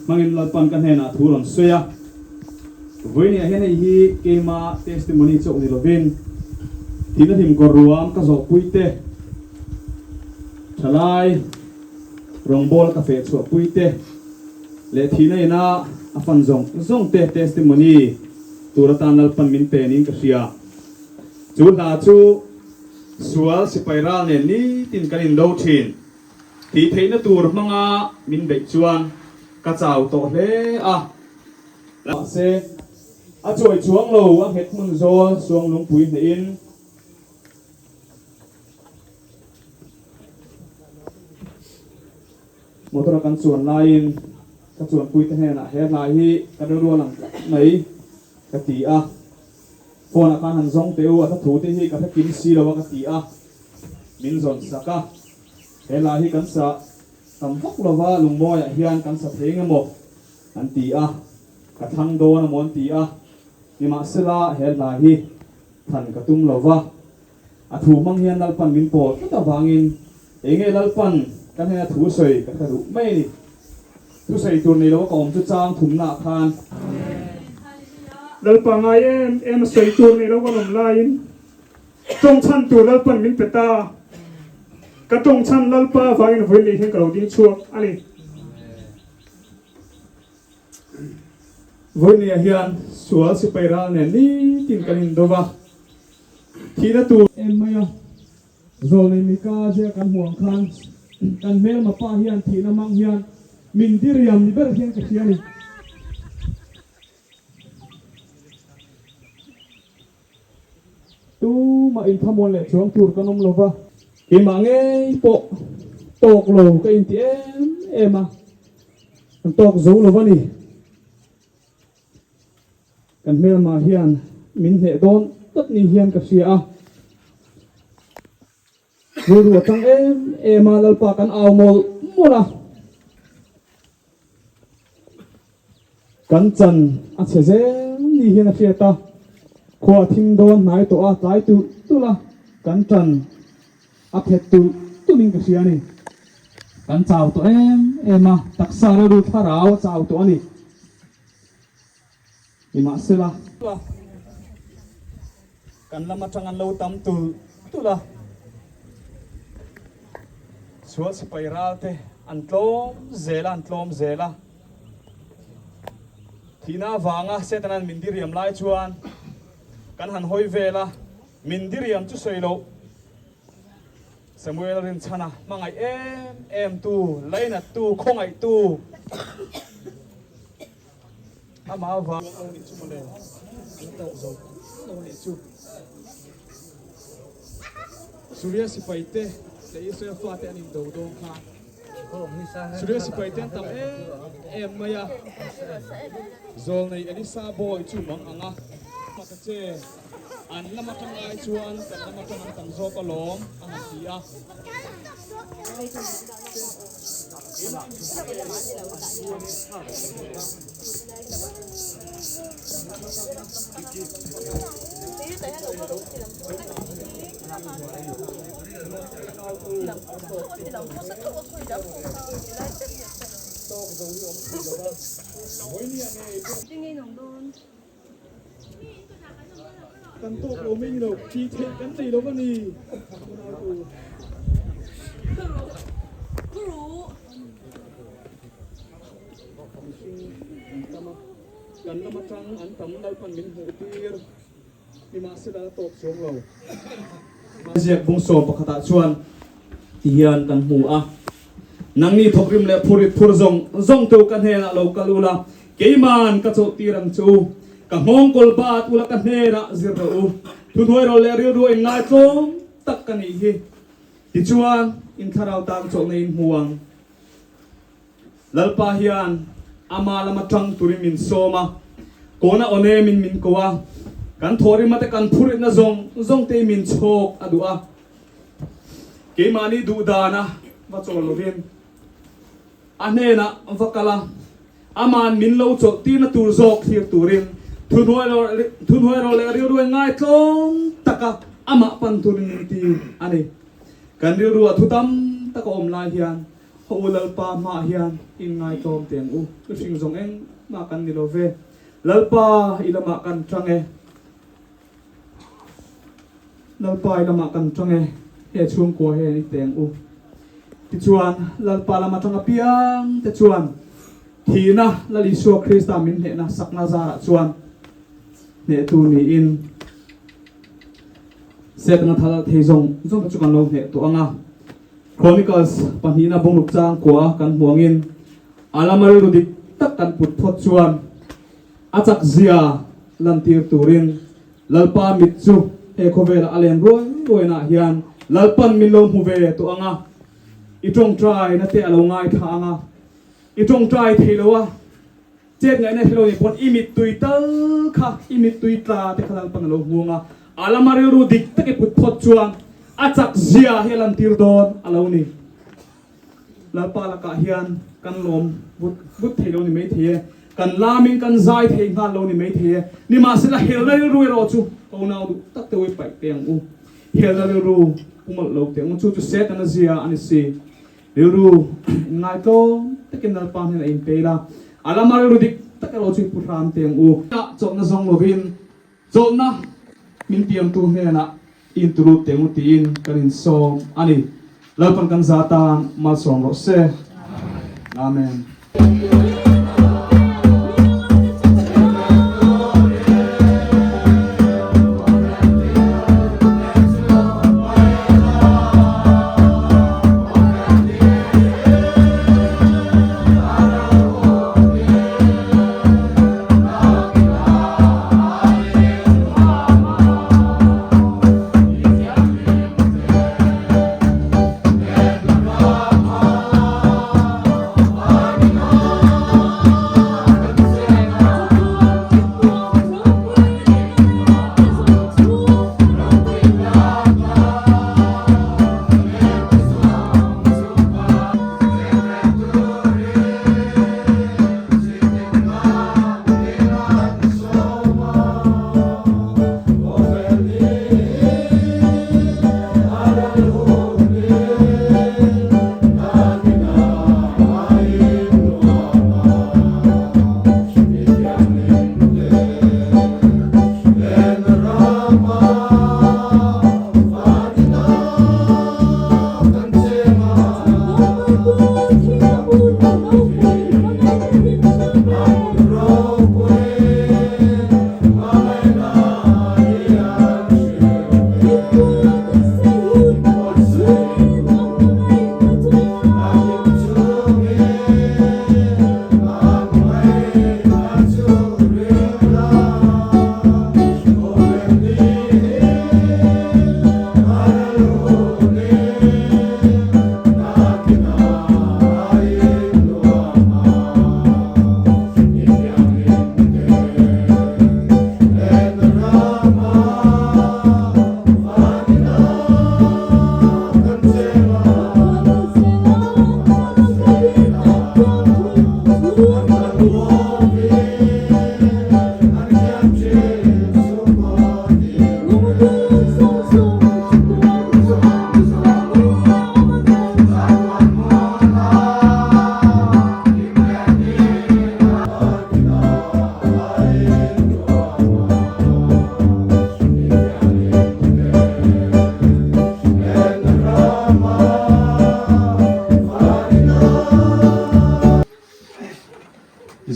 Speaker 4: hmangin Lalpan ka hnenah thu rawn sawi a. Vawinia hian hei hi keima testimony chauh ni lovin thihna hlim kawr ruam ka zawhpui te, thalai rawngbawla ka feh chhuahpui te leh thihna ina a fan zawng zawng te testimony tur atan Lalpan min pe niin ka hria. Chu hla chu sual sipai ral nen nitin kan indo thin. Tih theihna tur hmanga min beih chuan ka chau tawh hle a. Mahse, a chuai chuang lo, a nghet hmun zawl suang lungpui hnehin. Motor a kan chuan laiin ka chuanpuite hnenah he hla hi ka rilru a lang tlat mai ka ti a. Phone ah khan han zawng teh u, a hla thu te hi ka hre kim si lo a ka ti a, min zawn sak a. He hla hi kan sa tam vak lova lungmawiah hian kan sa thei eng emaw an ti a, ka thlang dawn amaw an ti a, nimahsela he hla hi than ka tum lova, a thu hmang hian Lalpan min pawl tlat avangin eng nge Lalpan ka hnena thu sawi ka hre duh mai a ni. Thusawi tur nei lova ka awm chu chang thumnaah khan.
Speaker 5: Lalpa ngai em em a sawi tur nei lo kan awm laiin tawng chhan tur Lalpan min pe ta. Ka tawng chhan Lalpa avangin vawiin leh hian ka lo ding chhuak a ni.
Speaker 4: Vawinia hian sual sipai ral nen nitin kan indo va, thihna tur. Em mai a, Zawlnei Mika zia kan hmuh ang khan kan hmelma pa hian thihna hmang hian min diriam ni ber hian ka hria a ni. Tumah inthamuan leh chuang tur kan awm lo va. Keimah ngei pawh tawk lo ka inti em em a, kan tawk zo lo va ni. Kan hmelma hian min hneh dawn tlat ni hian ka hria a. Rilru a tang em em a, Lalpa kan au mawlh mawlh a. Kan chan a chhe zel ni hian a hriat a, khua a thim dawn hnai tawh a, tlai tulh tulh a, kan tan a phet tulh tulhin ka hria a ni. Kan chau tawh em em a, taksa rilru thlarau a chau tawh a ni. Nimahsela, kan lam atang an lo tam tulh tulh a, sual sipai ral te an tlawm zel a, an tlawm zel a. Thihna avanga Setanan min diriam lai chuan kan han hawi vel a, min diriam chu sawi loh. Samuel rinchhana hmangaih em em tu, lainat tu, khawngaih tu amah avang lo nih chu mawle, an tawk zo lo nih chu. Suria sipai te leh Israel fate an indo dawn khan Suria sipai te an tam em em mai a, Zawlnei Elisa bawi chu mang ang a, Mata che. An lam atang ai chuan kan lam atang an tam zawk alawm a han ti a. Kan tawk lo mai ni lo, tih theih kan nei lo a ni. Mihring an tam a, kan lam atang an tam Lalpan min hmuh tir, nimahsela la tawk chuang lo. Ziak bung sawm pakhatah chuan ti hian kan hmu a, Nangni thawkrim leh phurit phur zawng zawng tu ka hnenah lo kal ula, keiman ka chawlh tir ang che u. Ka nghawng kawl bat ula ka hnenah zir rawh u. Thuhnuai rawh leh rilru a inngai tlawm tak ka nih hi. Tichuan, in thlarau tan chawlhna in hmu ang. Lalpa hian ama lama tang turin min sawm a, kawna aw nemin min ko a, kan thawhrima te kan phuritna zawng zawng te min chhawk a duh a. Keimahni duh dana va chawl lovin. A hnenah va kal a, Aman min lo chawlh tirna tur zawk thlir turin thuhnuai rawh leh rilru in ngaitlawm taka amah pan turin min ti a ni. Kan rilruah thu tam tak a awm lai hian Haw u Lalpa hmaah hian in ngaitlawm teh ang u, mihring zawng engmah kan ni lo ve. Lalpa i lamah kan tang e. Lalpa i lamah kan tang e, he chhungkua hian i teng u. Tichuan, Lalpa lam atang apiang te chuan thihna Lal Isua Krista min hnehna sakna zarah chuan hnehtu niin Setana thal thei zawng zawng te chu kan lo hneh tawh ang a. Chronicles pahnihna bungruk chang kua kan hmu angin a lama rilru dik tak kan put phawt chuan A chak zia lantir turin Lalpa mit chu he khawvela a len ruai ruainah hian Lalpan min lo hmu ve tawh ang a, i tawngtai na te a lo ngaithla ang a, i tawngtai thei lo a, chet ngaihna hre lo nih pawn i mittui tal kha, i mittui tla te kha Lalpan a lo hmu ang a, a lama rilru dik tak i put phawt chuan a chak zia hi a lantir dawn a lo ni. Lalpa lakah hian kan lawm vut vut thei lo ni mai thei e, kan lamin kan zai thei nghal lo ni mai thei e, nimahsela helna rilru erawh chu ko nau duh tak te ui paih teh ang u, helna rilru pumawlh lo teh ang u, chu chu Setana zia a ni si. Rilru inngaitawm takin Lalpa hnenah inpeil a, a lama rilru dik tak erawh chu i pu hram teh ang u. Chawlhna zawng lovin Chawlhna min tiamtu hnenah inturut teh ngu tiin kan insawm a ni. Lalpan kan za tan malsawm rawh se. Amen.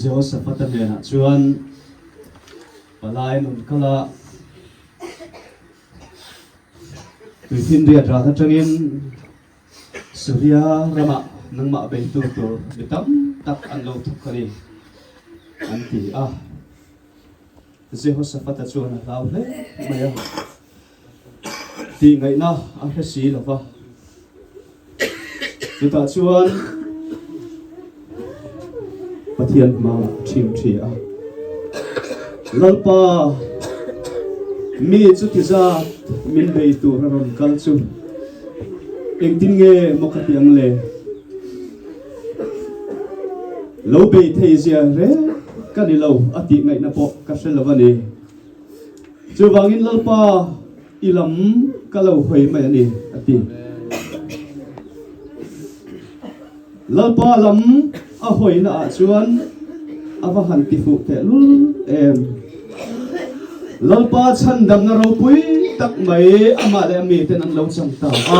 Speaker 6: Jehoshaphat-a hnenah chuan palai nun kal a, Tuifinriat ral atangin Suria ramah nangmah beitu tur mi tam tak an lo thawk a ni, an ti a. Jehoshaphat-a chuan a hlau hle mai a, tihngaihna a hre si lo va. Chutah chuan Pathian hma ṭhim ṭhi a, Lalpa, mi chuti zat min bei tur a rawn kal chu engtin nge maw ka ti ang le? Lo bei thei zia reng ka ni lo a tih ngaihna pawh ka hre lo a ni. Chuvangin Lalpa i lam ka lo hawi mai a ni a ti. Lalpa lam a hawina ah chuan a va han ti fuh teh lul em. Lalpa chhandamna ropui tak mai amah leh a miten an lo chang ta a,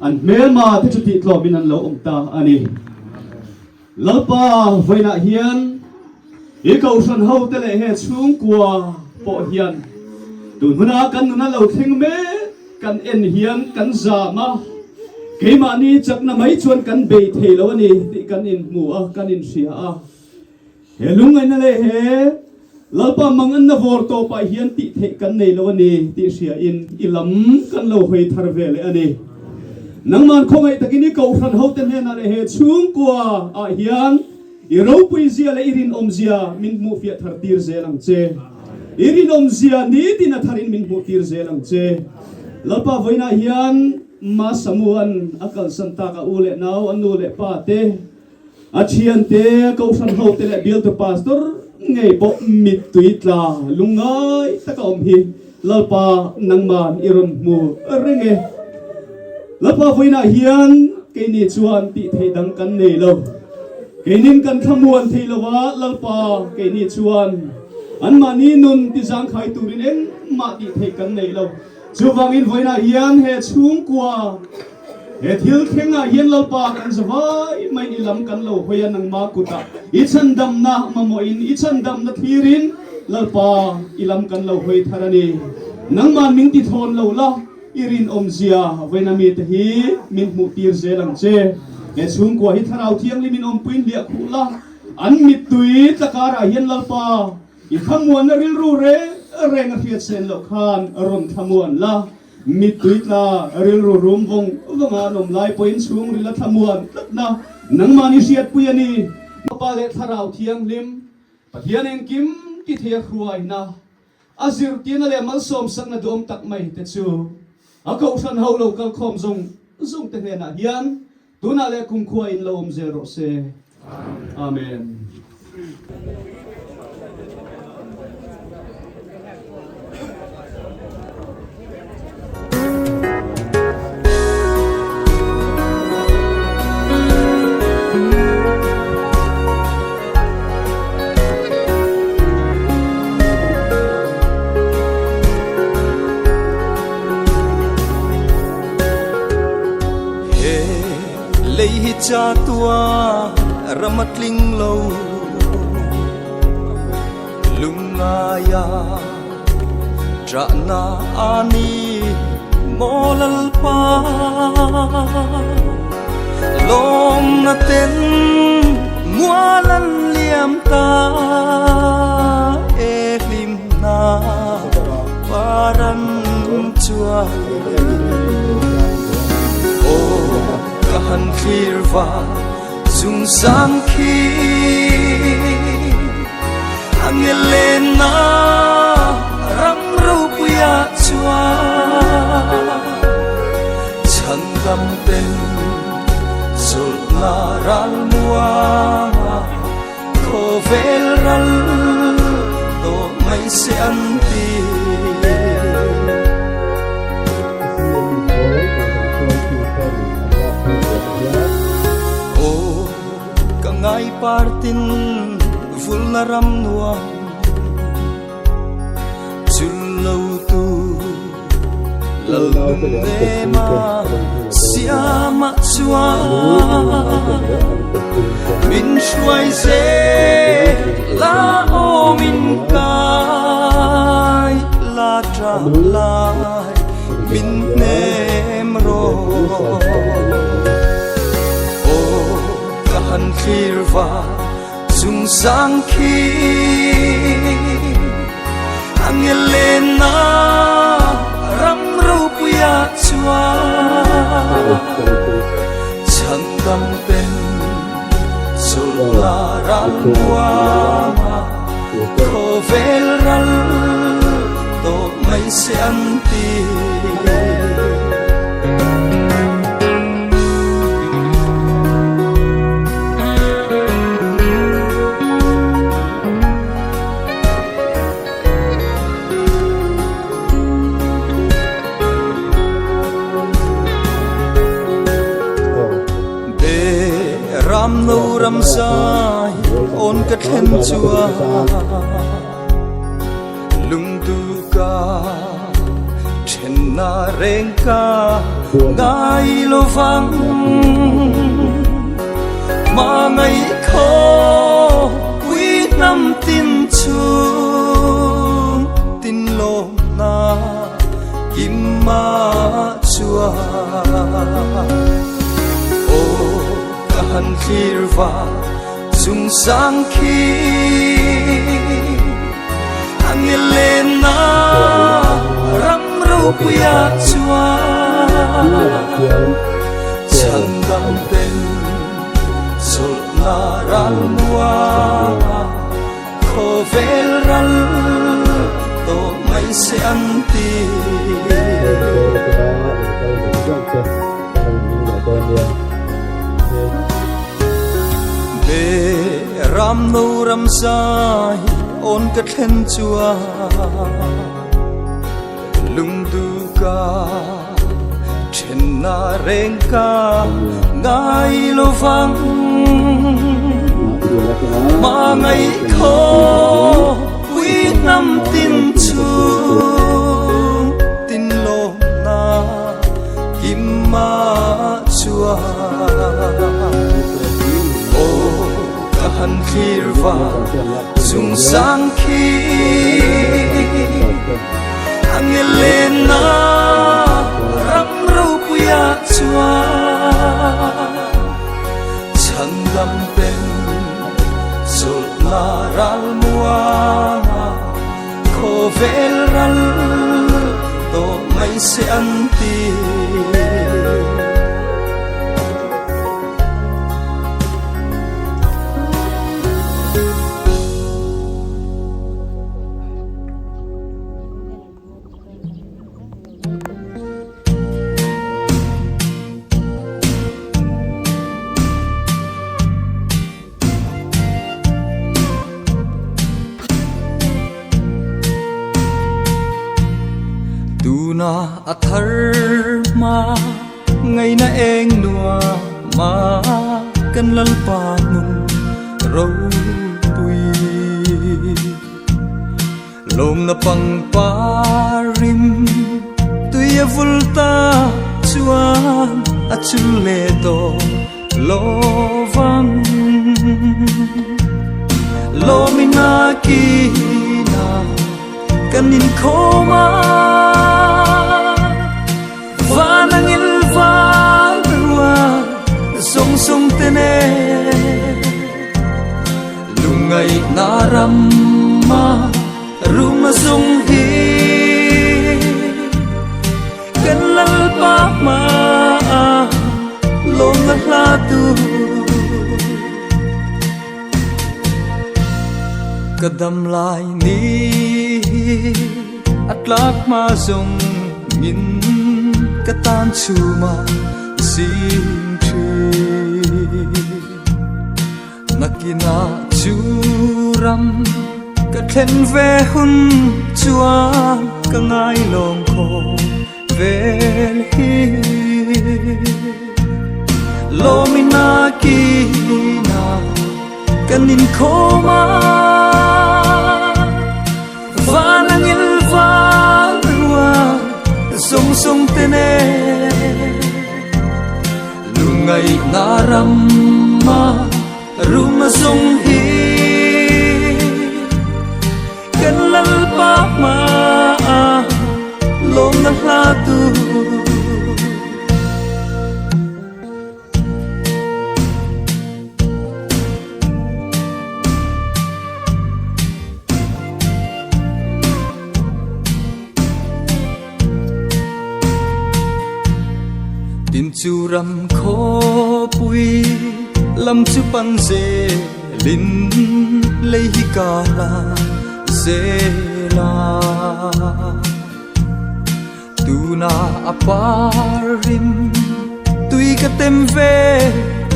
Speaker 6: an hmelma te chu tihtlawmin an lo awm ta a ni. Lalpa vawiinah hian i kohhran hote leh he chhungkua pawh hian tun huna kan nuna lo thleng mek kan en hian kan zam a, keimahni chakna mai chuan kan bei thei lo a ni tih kan inhmu a, kan inhria a. He lungngaihna leh he Lalpa manganna vawr tawpah hian tih theih kan nei lo a ni tih hriain i lam kan lo hawi thar ve leh a ni. Nangman khawngaih takin i kohhran hote hnenah leh he chhungkua ah hian i ropui zia leh i rinawmzia min hmuhfiah thar tir zel ang che. I rinawmzia nitin a tharin min hmuh tir zel ang che. Lalpa vawiinah hian Ma Samuan a kalsan tak a u leh nau, a nu leh pa te, A thiante, Kohhran hote leh bialtu pastor ngei pawh mittui tla lungngai taka awm hi Lalpa nangman i rawn hmu reng e. Lalpa vawiinah hian keini chuan tih theih dang kan nei lo. Keinin kan thlamuan thei lo a, Lalpa keini chuan anmahni nun tizangkhai turin engmah tih theih kan nei lo. Chuvangin vawiinah hian he chhungkua He thil thlengah hian Lalpa kan za vai maiin i lam kan lo hawi a, nangma kutah i chhandamna mamawhin i chhandamna thlirin Lalpa i lam kan lo hawi thar a ni. Nangman min ti thawn lo la, i rinawmzia vawiina mite hi min hmuh tir zel ang che. He chhungkua hi Thlarau Thianghlimin awmpuiin hliah khuh la, an mittui tlakarah hian Lalpa i thlamuanna rilru reng reng a hriat sen loh khan rawn thlamuan la. Mittui tla rilru rum vawng vawng a an awm lai pawhin chhungril a thlamuan tlatna nangmahni hriatpui a ni. Pa leh Thlarau Thianghlim, Pathian engkim ti thei a hruaina, a zirtirna leh malsawmsakna duhawm tak mai te chu a kohhran ho lo kalkhawm zawng zawng te hnenah hian tunah leh kumkhua in lo awm zel rawh se. Amen.
Speaker 7: He lei hi cha tua ram a tling lo lungaia trahna ani maw Lalpa lawmna ten mual an liam ta e hlimna paran chuai Aw ka han thlir va chung sang khi Angelena ram ropuia chuan chhandam ten chawlhna ral muanga khawvel ral tawh mai se an ti. Aw ka ngai partin vulna ram nuam chul lo tu Lalnunema siama chuan min hruai zel la aw min kai la tra lai min hnem rawh aw ka han thlir va chung sang khi Angelena ram ropuia chuan chhandam ten chawlhna ral muanga khawvel ral tawh mai se an ti. Lungdu ka thenna reng ka ngai lovang Hmangaih khaw pui hnam tin chhung tin lawmna kim a chuan Aw ka han thlir va chung sang khi Angelena ram ropuia chuan Chhandam ten chawlhna ral mua Khawvel ral tawh mai se an ti. Be ram no ram zai awn ka thlen chuan lungdu ka thenna reng ka ngai lovang Hmangaih khaw pui hnam tin chhung tin lawmna kim a chuan Aw ka han thlir va chung sang khi Angelena ram ropuia chuan Chhandam ten chawlhna ral muanga khawvel ral tawh mai se an ti. Tuna a thar hma ngaihna eng nuama kan Lalpa hmun ropui. Lawmna pangpar rim tui a vul ta chuan a chul leh tawh lovang. Lawmina kina kan inkhawm a, van angil val rual zawng zawng te nen. Lungngaihna rama rum a zung hi kan Lalpa hmaah lawmna hla tu ka dam lai ni hi a tlak hma zawng in ka tan chhuma zing thin. Nakinah chu ram ka thlen ve hun chuan ka ngai lawm khaw vel hi. Lawmina kina kan inkhawm a, van angil val rua zawng zawng te nen. Lungngaihna rama rum a zawng hi kan Lalpa hmaah lawmna hla tu. Tin chu ram khawpui lam chu pan zelin lei hi ka la zel a. Tuna a par rim tui ka tem ve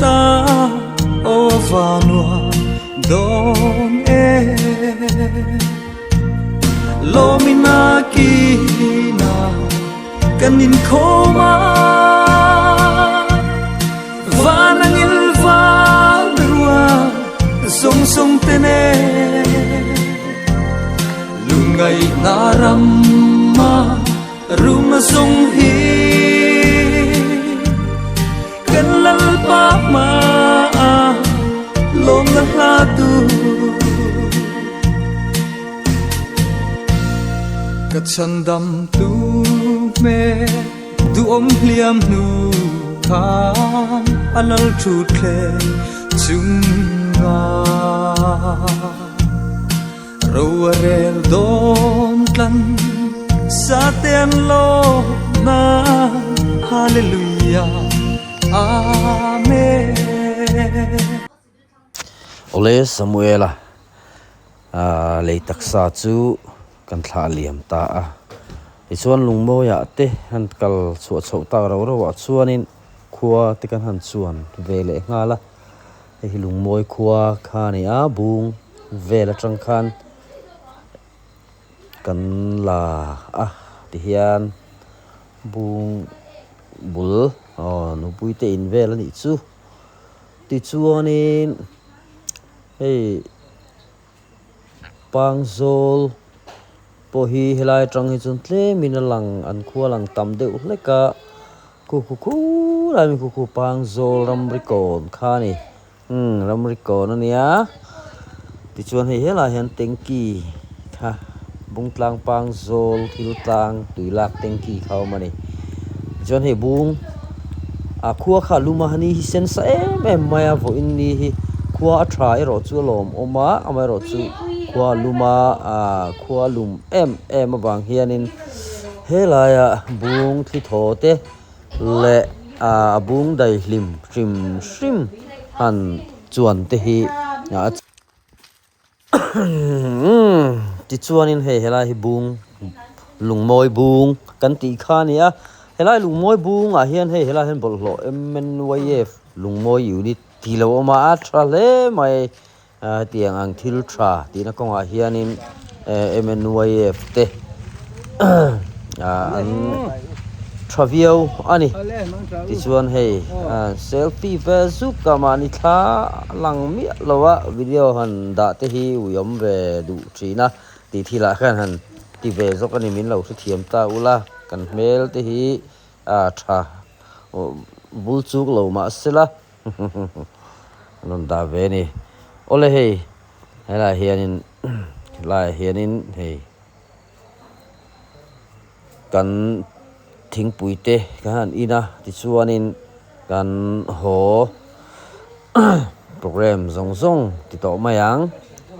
Speaker 7: ta aw vanua dawn e. Lawmina kina kan inkhawm a, van angil val rua zawng zawng te nen. Na ram a rum a zawng hi kan Lalpa hmaah lawmna hla tur. Ka chhandam tu hmel duhawm hliam hnu khan a lal thut thleng chunga ro a rel dawn tlan sa te an lawm na Hallelujah Amen.
Speaker 1: Awle Samuela lei taksa chu kan thlah liam ta a, tichuan lungmawiah te han kal chhuah chhoh tak rauh rauhah chuanin khua te kan han chuan ve leh nghal a, hei hi lungmawi khua kha a ni a, bung vel atang khan kan la a tihian bung bul aw nupui te in vel a nih chu. Tichuanin hei Pangzawl pawh hi helai atang hi chuan tlemin a lang an khua lang tam deuh hlek a khu khu khu lai mai khu khu Pangzawl ramri kawn kha a ni umm ramri kawn a nia tichuan hei helai hian tanky kha Bungtlang Pangzawl thil tlang tui lak tanky kha a awm a ni tichuan hei bung a khua kha a lum a ni hi sen sa em em mai a vawiin ni hi khua a tha erawh chu a lawmawm a amaherawh chu khua a lum a ah khua a lum em em avang hianin helaia bung thli thaw te leh ah a bung daihlim hrim hrim han chuan te hi a. Tichuanin hei helai hi bung lungmawi bung kan tih kha a ni a helai lungmawi bungah hian hei helai hian bawlhhlawh M_N_Y_F lungmawi unit tih lo awm a a tha hle mai hetiang ang thil tha tihna kawngah hianin M_N_Y_F te an tha viau a ni tichuan hei selfie ve zuk a mahni thla lang miah lo a video han dah te hi ui awm ve duh thin a tih thil ah khan han ti ve zawk a ni min lo hrethiam ta ula kan hmel te hi a tha bul chuk lo mahsela an rawn dah ve a ni awle hei helaiah hianin helaiah hianin hei. Kan thingpui te kan han in a tichuanin kan haw program zawng zawng ti tawh mai ang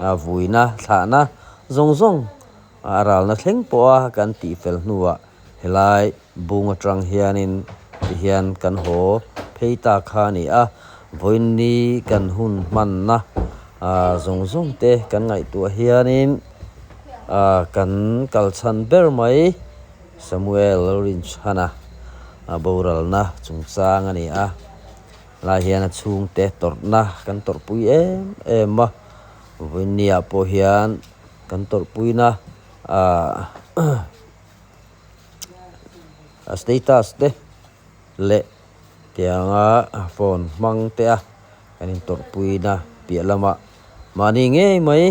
Speaker 1: a vuina thlahna zawng zawng a ralna thleng pawh a kan tih fel hnuah helai bung atang hianin tihian kan haw phei ta kha a ni a vawiinni kan hun hmanna zawng zawng te kan ngaihtuah hianin. Ah kan kal chhan ber mai Samuel Lalrinchhana a boralna chungchang a ni a, lai hian a chhungte tawrhna kan tawrhpui em em a, vawiinniah pawh hian kan tawrhpuina ah a status te leh tianga phone hmang te a kan intawrhpuina piah lamah mahni ngei mai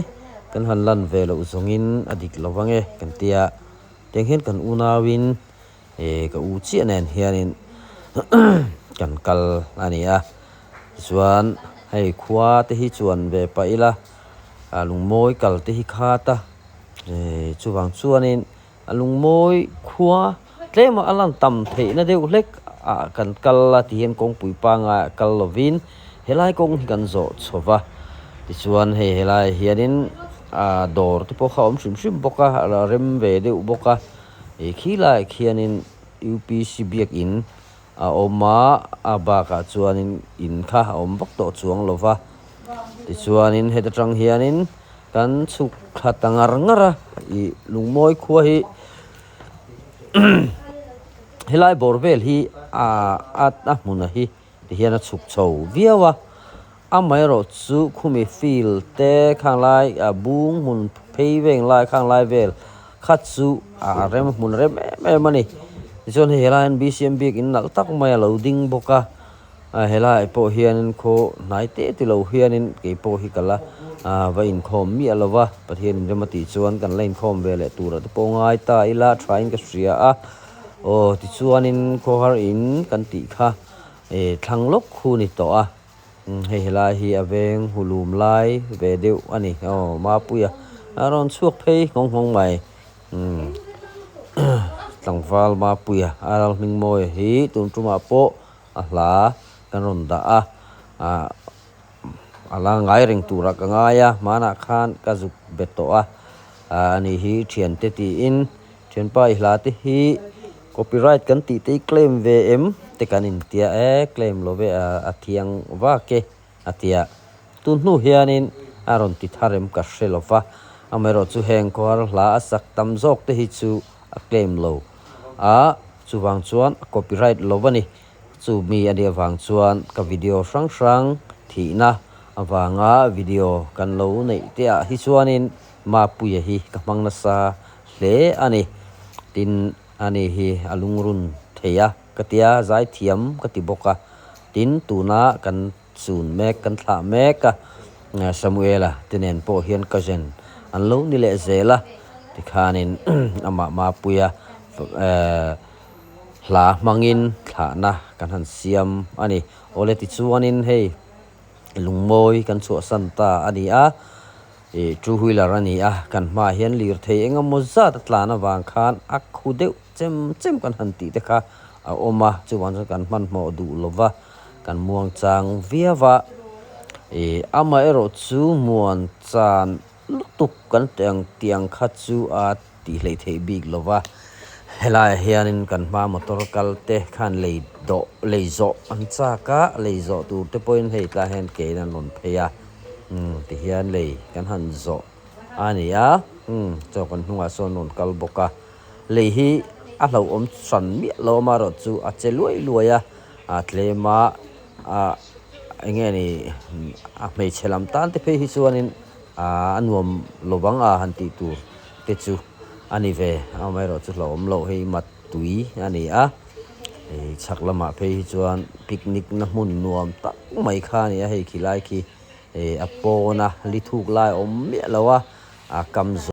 Speaker 1: kan han lan ve loh zawngin a dik lo vang e kan tia tiang hian kan unauin eh ka u chiah nen hianin kan kal a ni a tichuan hei khua te hi chuan ve pah ila a lungmawi kal te hi khat a eh chuvang chuanin A lungmawi khua tlema a lan tam theihna deuh hlek ah kan kal a ti hian kawngpui pangai ah kal lovin helai kawng hi kan zawh chho va tichuan hei helai ah hianin ah dawr te pawh kha a awm hrim hrim bawk a a rem ve deuh bawk a ih khi laiah khianin U_P_C biakin a awm a a bakah chuanin in kha a awm vak tawh chuang lo va tichuanin heta tang hianin kan chhuk thla ta ngar ngar a ih lungmawi khua hi helai bawr vel hi ah a hmun a hi ti hian a chhuk chho viau a amaherawh chu khumi field te khang lai ah bung hmun phei veng lai khang lai vel kha chu a rem hmun rem em em a ni tichuan hei helai hian B_C_M biakin nalh tak mai a lo ding bawk a. A helaiah pawh hianin khaw hnai te ti lo hianin kei pawh hi ka la Va inkhawm miah lo va, Pathian inrem a tih chuan kan la inkhawm ve leh tur a te pawh ngai ta ila thain ka hria a. Aw tichuanin khawhar in kan tih kha thlang lawk hu ni tawh a. Hei helai hi a veng hulum lai ve deuh a ni. Aw Mapuia a rawn chhuak phei nghawng nghawng mai. Tlangval Mapuia a ral hming mawi hi tun tumah pawh a hla kan rawn dah a. A la ngai reng turah ka ngai a, hmanah khan ka zuk be tawh a, ani hi thiante tiin thianpa i hla te hi copyright kan tih te hi claim ve em te kan intia e, claim lo ve a thiang vak e a tia. Tun hnu hianin a rawn ti thar em ka hre lo va, amaherawhchu heng khawhar hla a sak tam zawk te hi chu a claim lo a, chuvang chuan a copyright lo a ni. Chu mi a nih avang chuan ka video hrang hrang thihna avanga video kan lo neih te ah hi chuanin Mapuia hi ka hmang nasa hle a ni. Tin, ani hi a lungrun thei a ka tia, zaithiam ka ti bawk a. Tin, tuna kan chun mek, kan thlah mek a, Samuela te nen pawh hian cousin an lo ni leh zel a, tikhanin amah Mapuia Hla hmangin thlahna kan han siam a ni. Awle tichuanin hei lungmawi kan chhuahsan ta a ni a, ih two wheeler a ni a, kan hmaah hian lirthei eng emaw zat a tlan avang khan a khu deuh chem chem kan han tih te kha a awm a, chuvang chuan kan hmanhmawh duh lo va, kan muang chang viau a, ih amaherawh chu muan chan lutuk kan tih ang tiang kha chu a tih hleih theih bik lo va, helaiah hianin kan hma motor kal te khan lei dawh lei zawh an chak a, lei zawh tur te pawhin hei tlaiah hian kein an rawn phei a, umm tihian lei kan han zawh a ni a, umm chaw kan hnungah sawn an rawn kal bawk a, lei hi a hlauhawm hran miah lo amaherawh chu a che luai luai a, a tlem a ah eng nge ni a hmeichhe lam tan te phei hi chuanin a nuam lo vang a han tih tur te chu a ni ve amaherawh chu hlauhawm loh hei mat tui a ni a ih chhak lamah phei hi chuan picnic na hmun nuam tak mai kha a ni a hei khilai khi ih a pawn a li thuk lai a awm miah lo a a kam zawh.